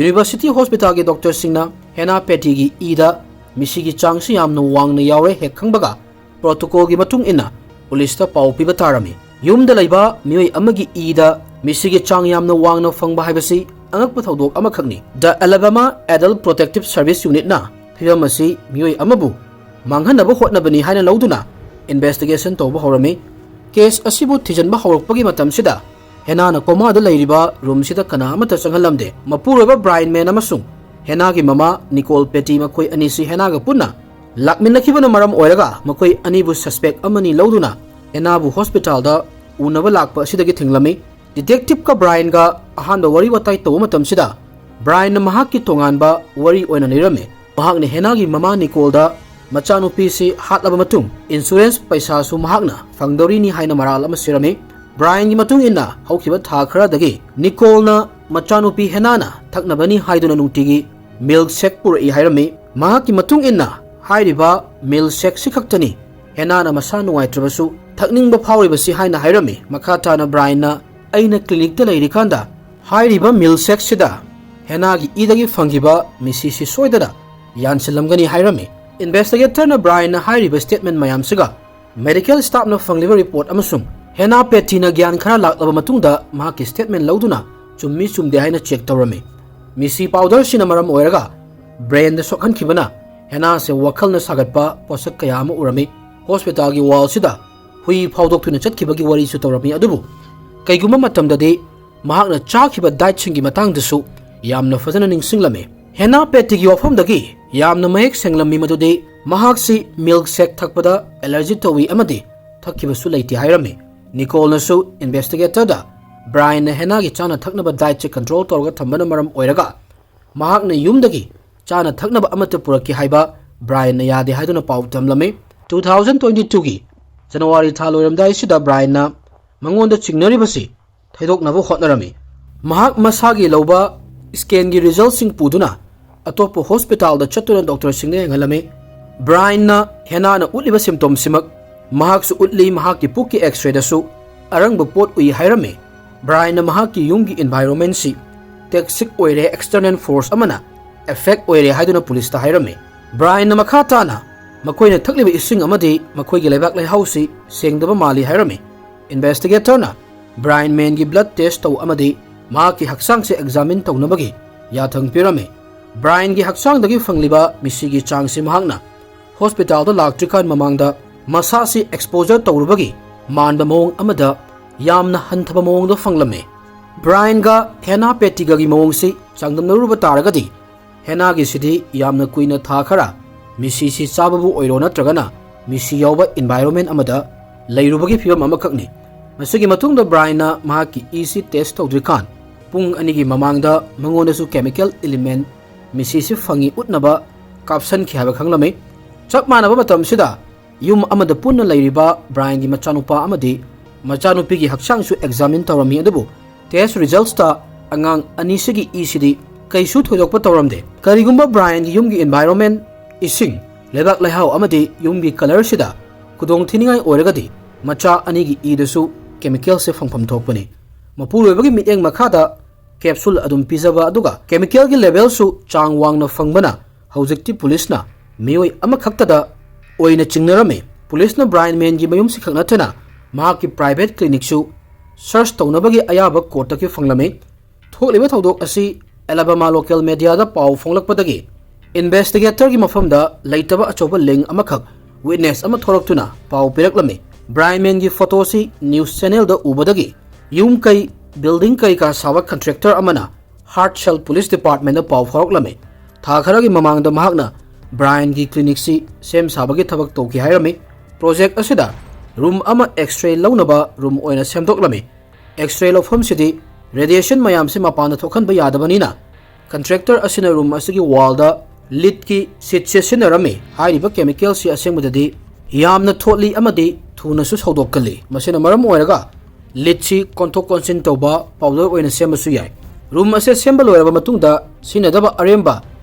University hospitalꯒꯤ doctorꯁꯤꯡꯅ ꯍꯦꯅꯥ ꯄꯦꯇꯤꯒꯤ ꯏꯗ ꯃꯤꯁꯤꯒꯤ ꯆꯥꯡꯁꯤ ꯌꯥꯝꯅ ꯋꯥꯡꯅ ꯌꯥꯎꯔꯦ ꯍꯦꯛ ꯈꯪꯕꯒ protocolꯒꯤ ꯃꯇꯨꯡ ꯏꯟꯅ policeꯇ ꯄꯥꯎ ꯄꯤꯕ ꯇꯥꯔꯝꯃꯤ꯫ ꯌꯨꯝꯗ ꯂꯩꯕ ꯃꯤꯑꯣꯏ ꯑꯃꯒꯤ ꯏꯗ ꯃꯤꯁꯤꯒꯤ ꯆꯥꯡ ꯌꯥꯝꯅ ꯋꯥꯡꯅ ꯐꯪꯕ ꯍꯥꯏꯕꯁꯤ ꯑꯉꯛꯄ ꯊꯧꯗꯣꯛ ꯑꯃꯈꯛꯅꯤ꯫ The Alabama Adult Protective Service Unitꯅ ꯐꯤꯚꯝ ꯑꯁꯤ ꯃꯤꯑꯣꯏ ꯑꯃꯕꯨ ꯃꯥꯡꯍꯟꯅꯕ ꯍꯣꯠꯅꯕꯅꯤ ꯍꯥꯏꯅ ꯂꯧꯗꯨꯅ investigation ꯇꯧꯕ ꯍꯧꯔꯝꯃꯤ꯫ Case ꯑꯁꯤꯕꯨ ꯊꯤꯖꯤꯟꯕ ꯍꯧꯔꯛꯄꯒꯤ ꯃꯇꯝꯁꯤꯗ ꯍꯦꯅꯥꯅ comaꯗ ꯂꯩꯔꯤꯕ roomꯁꯤꯗ ꯀꯅꯥ ꯑꯃꯠꯇ ꯆꯪꯍꯜꯂꯝꯗꯦ꯫ ꯃꯄꯨꯔꯣꯏꯕ ꯕ꯭ꯔꯥꯏꯟ ꯃꯦꯟ ꯑꯃꯁꯨꯡ ꯍꯦꯅꯥꯒꯤ ꯃꯃꯥ ꯅꯤꯀꯣꯜ ꯄꯦꯇꯤ ꯃꯈꯣꯏ ꯑꯅꯤꯁꯤ ꯍꯦꯅꯥꯒ ꯄꯨꯟꯅ ꯂꯥꯛꯃꯤꯟꯅꯈꯤꯕꯅ ꯃꯔꯝ ꯑꯣꯏꯔꯒ ꯃꯈꯣꯏ ꯑꯅꯤꯕꯨ suspect ꯑꯃꯅꯤ ꯂꯧꯗꯨꯅ ꯍꯦꯅꯥꯕꯨ hospitalꯗ ꯎꯅꯕ ꯂꯥꯛꯄ ꯑꯁꯤꯗꯒꯤ ꯊꯤꯡꯂꯝꯃꯤ꯫ Detectiveꯀ ꯕ꯭ꯔꯥꯏꯟꯒ ꯑꯍꯥꯟꯕ ꯋꯥꯔꯤ ꯋꯥꯇꯥꯏ ꯇꯧꯕ ꯃꯇꯝꯁꯤꯗ ꯕ꯭ꯔꯥꯏꯟꯅ ꯃꯍꯥꯛꯀꯤ ꯇꯣꯉꯥꯟꯕ ꯋꯥꯔꯤ ꯑꯣꯏꯅ ꯂꯤꯔꯝꯃꯤ꯫ ꯃꯍꯥꯛꯅ ꯍꯦꯅꯥꯒꯤ ꯃꯃꯥ ꯅꯤꯀꯣꯜꯗ ꯃꯆꯥꯅꯨꯄꯤꯁꯤ ꯍꯥꯠꯂꯕ ꯃꯇꯨꯡ insurance ꯄꯩꯁꯥꯁꯨ ꯃꯍꯥꯛꯅ ꯐꯪꯗꯧꯔꯤꯅꯤ ꯍꯥꯏꯅ ꯃꯔꯥꯜ ꯑꯃ ꯁꯤꯔꯝꯃꯤ꯫ ꯕ꯭ꯔꯥꯏꯟꯒꯤ ꯃꯇꯨꯡ ꯏꯟꯅ ꯍꯧꯈꯤꯕ ꯊꯥ ꯈꯔꯗꯒꯤ ꯅꯤꯀꯣꯜꯅ ꯃꯆꯥꯅꯨꯄꯤ ꯍꯦꯅꯥꯅ ꯊꯛꯅꯕꯅꯤ ꯍꯥꯏꯗꯨꯅ ꯅꯨꯡꯇꯤꯒꯤ milkshake ꯄꯨꯔꯛꯏ ꯍꯥꯏꯔꯝꯃꯤ꯫ ꯃꯍꯥꯛꯀꯤ ꯃꯇꯨꯡ ꯏꯟꯅ ꯍꯥꯏꯔꯤꯕ milkshakeꯁꯤ ꯈꯛꯇꯅꯤ ꯍꯦꯅꯥꯅ ꯃꯁꯥ ꯅꯨꯡꯉꯥꯏꯇ꯭ꯔꯕꯁꯨ ꯊꯛꯅꯤꯡꯕ ꯐꯥꯎꯔꯤꯕꯁꯤ ꯍꯥꯏꯅ ꯍꯥꯏꯔꯝꯃꯤ꯫ ꯃꯈꯥ ꯇꯥꯅ ꯕ꯭ꯔꯥꯏꯟꯅ, "ꯑꯩꯅ ꯀ꯭ꯂꯤꯅꯤꯛꯇ ꯂꯩꯔꯤꯀꯥꯟꯗ ꯍꯥꯏꯔꯤꯕ ꯃꯤꯜꯛ ꯁꯦꯛꯁꯤꯗ ꯍꯦꯅꯥꯒꯤ ꯏꯗꯒꯤ ꯐꯪꯈꯤꯕ ꯃꯤꯁꯤꯁꯤ ꯁꯣꯏꯗꯅ ꯌꯥꯟꯁꯤꯜꯂꯝꯒꯅꯤ" ꯍꯥꯏꯔꯝꯃꯤ꯫ ꯏꯟꯚꯦꯁꯇꯤꯒꯦꯇꯔꯅ ꯕ꯭ꯔꯥꯏꯟꯅ ꯍꯥꯏꯔꯤꯕ ꯁ꯭ꯇꯦꯠꯃꯦꯟ ꯃꯌꯥꯝꯁꯤꯒ ꯃꯦꯗꯤꯀꯦꯜ ꯁ꯭ꯇꯥꯐꯅ ꯐꯪꯂꯤꯕ ꯔꯤꯄꯣꯔꯠ ꯑꯃꯁꯨꯡ ꯍꯦꯅꯥ ꯄꯦꯇꯤꯅ ꯒ꯭ꯌꯥꯟ ꯈꯔ ꯂꯥꯛꯂꯕ ꯃꯇꯨꯡꯗ ꯃꯍꯥꯛꯀꯤ ꯁ꯭ꯇꯦꯠꯃꯦꯟ ꯂꯧꯗꯨꯅ ꯆꯨꯝꯃꯤ ꯆꯨꯝꯗꯦ ꯍꯥꯏꯅ ꯆꯦꯛ ꯇꯧꯔꯝꯃꯤ꯫ ꯃꯤꯁꯤ ꯄꯥꯎꯗꯔꯁꯤꯅ ꯃꯔꯝ ꯑꯣꯏꯔꯒ ꯕ꯭ꯔꯦꯟꯗ ꯁꯣꯛꯍꯟꯈꯤꯕꯅ ꯍꯦꯅꯥꯁꯦ ꯋꯥꯈꯜꯅ ꯁꯥꯒꯠꯄ ꯄꯣꯠꯁꯛ ꯀꯌꯥ ꯑꯃ ꯎꯔꯝꯃꯤ꯫ ꯍꯣꯁꯄꯤꯇꯥꯜꯒꯤ ꯋꯥꯜꯁꯤꯗ ꯍꯨꯏ ꯐꯥꯎꯗꯣꯛꯇꯨꯅ ꯆꯠꯈꯤꯕꯒꯤ ꯋꯥꯔꯤꯁꯨ ꯇꯧꯔꯝꯃꯤ꯫ ꯑꯗꯨꯕꯨ ꯀꯩꯒꯨꯝꯕ ꯃꯇꯝꯗꯗꯤ ꯃꯍꯥꯛꯅ ꯆꯥꯈꯤꯕ ꯗꯥꯏꯠꯁꯤꯡꯒꯤ ꯃꯇꯥꯡꯗꯁꯨ ꯌꯥꯝꯅ ꯐꯖꯅ ꯅꯤꯡꯁꯤꯡꯂꯝꯃꯤ꯫ ꯍꯦꯅꯥ ꯄꯦꯇꯤꯒꯤ ꯋꯥꯐꯝꯗꯒꯤ ꯌꯥꯝꯅ ꯃꯌꯦꯛ ꯁꯦꯡꯂꯝꯃꯤ ꯃꯗꯨꯗꯤ ꯃꯍꯥꯛꯁꯤ ꯃꯤꯜꯛ ꯁꯦꯛ ꯊꯛꯄꯗ ꯑꯦꯂꯔꯖꯤ ꯇꯧꯏ ꯑꯃꯗꯤ ꯊꯛꯈꯤꯕꯁꯨ ꯂꯩꯇꯦ ꯍꯥꯏꯔꯝꯃꯤ꯫ ꯅꯤꯀꯣꯜꯅꯁꯨ ꯏꯟꯚꯦꯁꯇꯤꯒꯦꯇꯔꯗ ꯕ꯭ꯔꯥꯏꯟꯅ ꯍꯦꯅꯥꯒꯤ ꯆꯥꯅ ꯊꯛꯅꯕ ꯗꯥꯏꯠꯁꯦ ꯀꯟꯇ꯭ꯔꯣꯜ ꯇꯧꯔꯒ ꯊꯝꯕꯅ ꯃꯔꯝ ꯑꯣꯏꯔꯒ ꯃꯍꯥꯛꯅ ꯌꯨꯝꯗꯒꯤ ꯆꯥꯅ ꯊꯛꯅꯕ ꯑꯃꯠꯇ ꯄꯨꯔꯛꯈꯤ ꯍꯥꯏꯕ ꯕ꯭ꯔꯥꯏꯟꯅ ꯌꯥꯗꯦ ꯍꯥꯏꯗꯨꯅ ꯄꯥꯎ ꯇꯝꯂꯝꯃꯤ꯫ ꯇꯨ ꯊꯥꯎꯖꯟ ꯇ꯭ꯋꯦꯟꯇꯤ ꯇꯨꯒꯤ ꯖꯅꯋꯥꯔꯤ ꯊꯥ ꯂꯣꯏꯔꯝꯗꯥꯏꯁꯤꯗ ꯕ꯭ꯔꯥꯏꯟꯅ ꯃꯉꯣꯟꯗ ꯆꯤꯡꯅꯔꯤꯕꯁꯤ ꯊꯩꯗꯣꯛꯅꯕ ꯍꯣꯠꯅꯔꯝꯃꯤ꯫ ꯃꯍꯥꯛ ꯃꯁꯥꯒꯤ ꯂꯧꯕ ꯁ꯭ꯀꯦꯟꯒꯤ ꯔꯤꯖꯜꯠꯁꯤꯡ ꯄꯨꯗꯨꯅ ꯑꯇꯣꯞꯄ ꯍꯣꯁꯄꯤꯇꯥꯜꯗ ꯆꯠꯇꯨꯅ ꯗꯣꯛꯇꯔꯁꯤꯡꯗ ꯌꯦꯡꯍꯜꯂꯝꯃꯤ꯫ ꯕ꯭ꯔꯥꯏꯟꯅ ꯍꯦꯅꯥꯅ ꯎꯠꯂꯤꯕ ꯁꯤꯝꯇꯣꯝꯁꯤꯃꯛ ꯃꯍꯥꯛꯁꯨ ꯎꯠꯂꯤ꯫ ꯃꯍꯥꯛꯀꯤ ꯄꯨꯛꯀꯤ ꯑꯦꯛꯁꯔꯦꯗꯁꯨ ꯑꯔꯪꯕ ꯄꯣꯠ ꯎꯏ ꯍꯥꯏꯔꯝꯃꯤ꯫ ꯕ꯭ꯔꯥꯏꯟꯅ ꯃꯍꯥꯛꯀꯤ ꯌꯨꯝꯒꯤ ꯏꯟꯚꯥꯏꯔꯣꯟꯃꯦꯟꯁꯤ ꯇꯣꯛꯁꯤꯛ ꯑꯣꯏꯔꯦ, ꯑꯦꯛꯁꯇꯔꯅꯦꯜ ꯐꯣꯔꯁ ꯑꯃꯅ ꯑꯦꯐꯦꯛ ꯑꯣꯏꯔꯦ ꯍꯥꯏꯗꯨꯅ ꯄꯨꯂꯤꯁꯇ ꯍꯥꯏꯔꯝꯃꯤ꯫ ꯕ꯭ꯔꯥꯏꯟꯅ ꯃꯈꯥ ꯇꯥꯅ ꯃꯈꯣꯏꯅ ꯊꯛꯂꯤꯕ ꯏꯁꯤꯡ ꯑꯃꯗꯤ ꯃꯈꯣꯏꯒꯤ ꯂꯩꯕꯥꯛ ꯂꯩꯍꯥꯎꯁꯤ ꯁꯦꯡꯗꯕ ꯃꯥꯜꯂꯤ ꯍꯥꯏꯔꯝꯃꯤ꯫ ꯏꯟꯚꯦꯁꯇꯤꯒꯦꯇꯔꯅ ꯕ꯭ꯔꯥꯏꯟ ꯃꯦꯟꯒꯤ ꯕ꯭ꯂꯗ ꯇꯦꯁ ꯇꯧ ꯑꯃꯗꯤ ꯃꯍꯥꯛꯀꯤ ꯍꯛꯆꯥꯡꯁꯦ ꯑꯦꯛꯖꯥꯃꯤꯟ ꯇꯧꯅꯕꯒꯤ ꯌꯥꯊꯪ ꯄꯤꯔꯝꯃꯤ꯫ ꯕ꯭ꯔꯥꯏꯟꯒꯤ ꯍꯛꯆꯥꯡꯗꯒꯤ ꯐꯪꯂꯤꯕ ꯃꯤꯁꯤꯒꯤ ꯆꯥꯡꯁꯤ ꯃꯍꯥꯛꯅ ꯍꯣꯁꯄꯤꯇꯥꯜꯗ ꯂꯥꯛꯇ꯭ꯔꯤꯀꯥꯟ ꯃꯃꯥꯡꯗ ꯃꯁꯥꯁꯤ ꯑꯦꯛꯁꯄꯣꯖꯔ ꯇꯧꯔꯨꯕꯒꯤ ꯃꯥꯟꯕ ꯃꯑꯣꯡ ꯑꯃꯗ ꯌꯥꯝꯅ ꯍꯟꯊꯕ ꯃꯑꯣꯡꯗ ꯐꯪꯂꯝꯃꯤ꯫ ꯕ꯭ꯔꯥꯏꯟꯒ ꯍꯦꯅꯥ ꯄꯦꯇꯤꯒꯒꯤ ꯃꯑꯣꯡꯁꯤ ꯆꯥꯡꯗꯝꯅꯔꯨꯕ ꯇꯥꯔꯒꯗꯤ ꯍꯦꯅꯥꯒꯤꯁꯤꯗꯤ ꯌꯥꯝꯅ ꯀꯨꯏꯅ ꯊꯥ ꯈꯔ ꯃꯤꯁꯤꯁꯤ ꯆꯥꯕꯕꯨ ꯑꯣꯏꯔꯣ ꯅꯠꯇ꯭ꯔꯒꯅ ꯃꯤꯁꯤ ꯌꯥꯎꯕ ꯏꯟꯚꯥꯏꯔꯣꯟꯃꯦꯟ ꯑꯃꯗ ꯂꯩꯔꯨꯕꯒꯤ ꯐꯤꯕꯝ ꯑꯃꯈꯛꯅꯤ꯫ ꯃꯁꯤꯒꯤ ꯃꯇꯨꯡꯗ ꯕ꯭ꯔꯥꯏꯟꯅ ꯃꯍꯥꯛꯀꯤ ꯏꯁꯤ ꯇꯦꯁ ꯇꯧꯗ꯭ꯔꯤꯀꯥꯟ ꯄꯨꯡ ꯑꯅꯤꯒꯤ ꯃꯃꯥꯡꯗ ꯃꯉꯣꯟꯗꯁꯨ ꯀꯦꯃꯤꯀꯦꯜ ꯏꯂꯤꯃꯦꯟ ꯃꯤꯁꯤꯁꯤ ꯐꯪꯉꯤ ꯎꯠꯅꯕ ꯀꯥꯞꯁꯟꯈꯤ ꯍꯥꯏꯕ ꯈꯪꯂꯝꯃꯤ꯫ ꯆꯞ ꯃꯥꯟꯅꯕ ꯃꯇꯝꯁꯤꯗ ꯌꯨꯝ ꯑꯃꯗ ꯄꯨꯟꯅ ꯂꯩꯔꯤꯕ ꯕ꯭ꯔꯥꯏꯟꯒꯤ ꯃꯆꯥꯅꯨꯄꯥ ꯑꯃꯗꯤ ꯃꯆꯥꯅꯨꯄꯤꯒꯤ ꯍꯛꯆꯥꯡꯁꯨ ꯑꯦꯛꯖꯥꯃꯤꯟ ꯇꯧꯔꯝꯃꯤ, ꯑꯗꯨꯕꯨ ꯇꯦꯁ ꯔꯤꯖꯜꯠꯁꯇ ꯑꯉꯥꯡ ꯑꯅꯤꯁꯤꯒꯤ ꯏꯁꯤꯗꯤ ꯀꯩꯁꯨ ꯊꯣꯏꯗꯣꯛꯄ ꯇꯧꯔꯝꯗꯦ꯫ ꯀꯔꯤꯒꯨꯝꯕ ꯕ꯭ꯔꯥꯏꯟꯒꯤ ꯌꯨꯝꯒꯤ ꯏꯟꯚꯥꯏꯔꯣꯟꯃꯦꯟ, ꯏꯁꯤꯡ, ꯂꯩꯕꯥꯛ ꯂꯩꯍꯥꯎ ꯑꯃꯗꯤ ꯌꯨꯝꯒꯤ ꯀꯂꯔꯁꯤꯗ ꯈꯨꯗꯣꯡ ꯊꯤꯅꯤꯡꯉꯥꯏ ꯑꯣꯏꯔꯒꯗꯤ ꯃꯆꯥ ꯑꯅꯤꯒꯤ ꯏꯗꯁꯨ chemical ꯁꯦ ꯐꯪꯐꯝ ꯊꯣꯛꯄꯅꯤ꯫ ꯃꯄꯨꯔꯣꯏꯕꯒꯤ ꯃꯤꯠꯌꯦꯡ ꯃꯈꯥꯗ capsule ꯑꯗꯨꯝ ꯄꯤꯖꯕ ꯑꯗꯨꯒ chemical ꯒꯤ level ꯁꯨ ꯆꯥꯡ ꯋꯥꯡꯅ ꯐꯪꯕꯅ ꯍꯧꯖꯤꯛꯇꯤ ꯄꯨꯂꯤꯁꯅ ꯃꯤꯑꯣꯏ ꯑꯃꯈꯛꯇꯗ ꯑꯣꯏꯅ ꯆꯤꯡꯅꯔꯝꯃꯤ꯫ ꯄꯨꯂꯤꯁꯅ Brian Mann ꯒꯤ ꯃꯌꯨꯝꯁꯤ ꯈꯛ ꯅꯠꯇꯅ ꯃꯍꯥꯛꯀꯤ private clinic ꯁꯨ search ꯇꯧꯅꯕꯒꯤ ꯑꯌꯥꯕ court ꯇꯒꯤ ꯐꯪꯂꯝꯃꯤ꯫ ꯊꯣꯛꯂꯤꯕ ꯊꯧꯗꯣꯛ ꯑꯁꯤ Alabama local media ꯗ ꯄꯥꯎ ꯐꯣꯡꯂꯛꯄꯗꯒꯤ investigator ꯒꯤ ꯃꯐꯝꯗ ꯂꯩꯇꯕ ꯑꯆꯧꯕ link ꯑꯃꯈꯛ witness ꯑꯃ ꯊꯣꯔꯛꯇꯨꯅ ꯄꯥꯎ ꯄꯤꯔꯛꯂꯝꯃꯤ꯫ Brian Mann ꯒꯤ photo ꯁꯤ news channel ꯗ ꯎꯕꯗꯒꯤ ꯌꯨꯝ ꯀꯩ, building ꯀꯩꯀꯥ ꯁꯥꯕ contractor ꯑꯃꯅ Hartselle Police Department ꯗ ꯄꯥꯎ ꯐꯥꯎꯔꯛꯂꯝꯃꯤ꯫ ꯊꯥ ꯈꯔꯒꯤ ꯃꯃꯥꯡꯗ ꯃꯍꯥꯛꯅ Brian ꯒꯤ clinic ꯁꯤ ꯁꯦꯝ ꯁꯥꯕꯒꯤ ꯊꯕꯛ ꯇꯧꯈꯤ ꯍꯥꯏꯔꯝꯃꯤ꯫ Project ꯑꯁꯤꯗ room ꯑꯃ X-ray ꯂꯧꯅꯕ room ꯑꯣꯏꯅ ꯁꯦꯝꯗꯣꯛꯂꯝꯃꯤ꯫ X-ray ꯂꯧꯐꯝꯁꯤꯗꯤ radiation ꯃꯌꯥꯝꯁꯤ ꯃꯄꯥꯟꯗ ꯊꯣꯛꯍꯟꯕ ꯌꯥꯗꯕꯅꯤꯅ contractor ꯑꯁꯤꯅ room ꯑꯁꯤꯒꯤ wall ꯗ lead ꯀꯤ sheet ꯁꯦ ꯁꯤꯖꯤꯟꯅꯔꯝꯃꯤ꯫ ꯍꯥꯏꯔꯤꯕ chemical ꯁꯤ ꯑꯁꯦꯡꯕꯗꯗꯤ ꯌꯥꯝꯅ ꯊꯣꯠꯂꯤ ꯑꯃꯗꯤ ꯊꯨꯅꯁꯨ ꯁꯧꯗꯣꯛꯀꯜꯂꯤ꯫ ꯃꯁꯤꯅ ꯃꯔꯝ ꯑꯣꯏꯔꯒ lead ꯁꯤ ꯀꯣꯟꯊꯣꯛ ꯀꯣꯟꯁꯤꯟ ꯇꯧꯕ powder ꯑꯣꯏꯅ ꯁꯦꯝꯕꯁꯨ ꯌꯥꯏ꯫ Room ꯑꯁꯦ ꯁꯦꯝꯕ ꯂꯣꯏꯔꯕ ꯃꯇꯨꯡꯗ ꯁꯤꯖꯤꯟꯅꯗꯕ ꯑꯔꯦꯝꯕ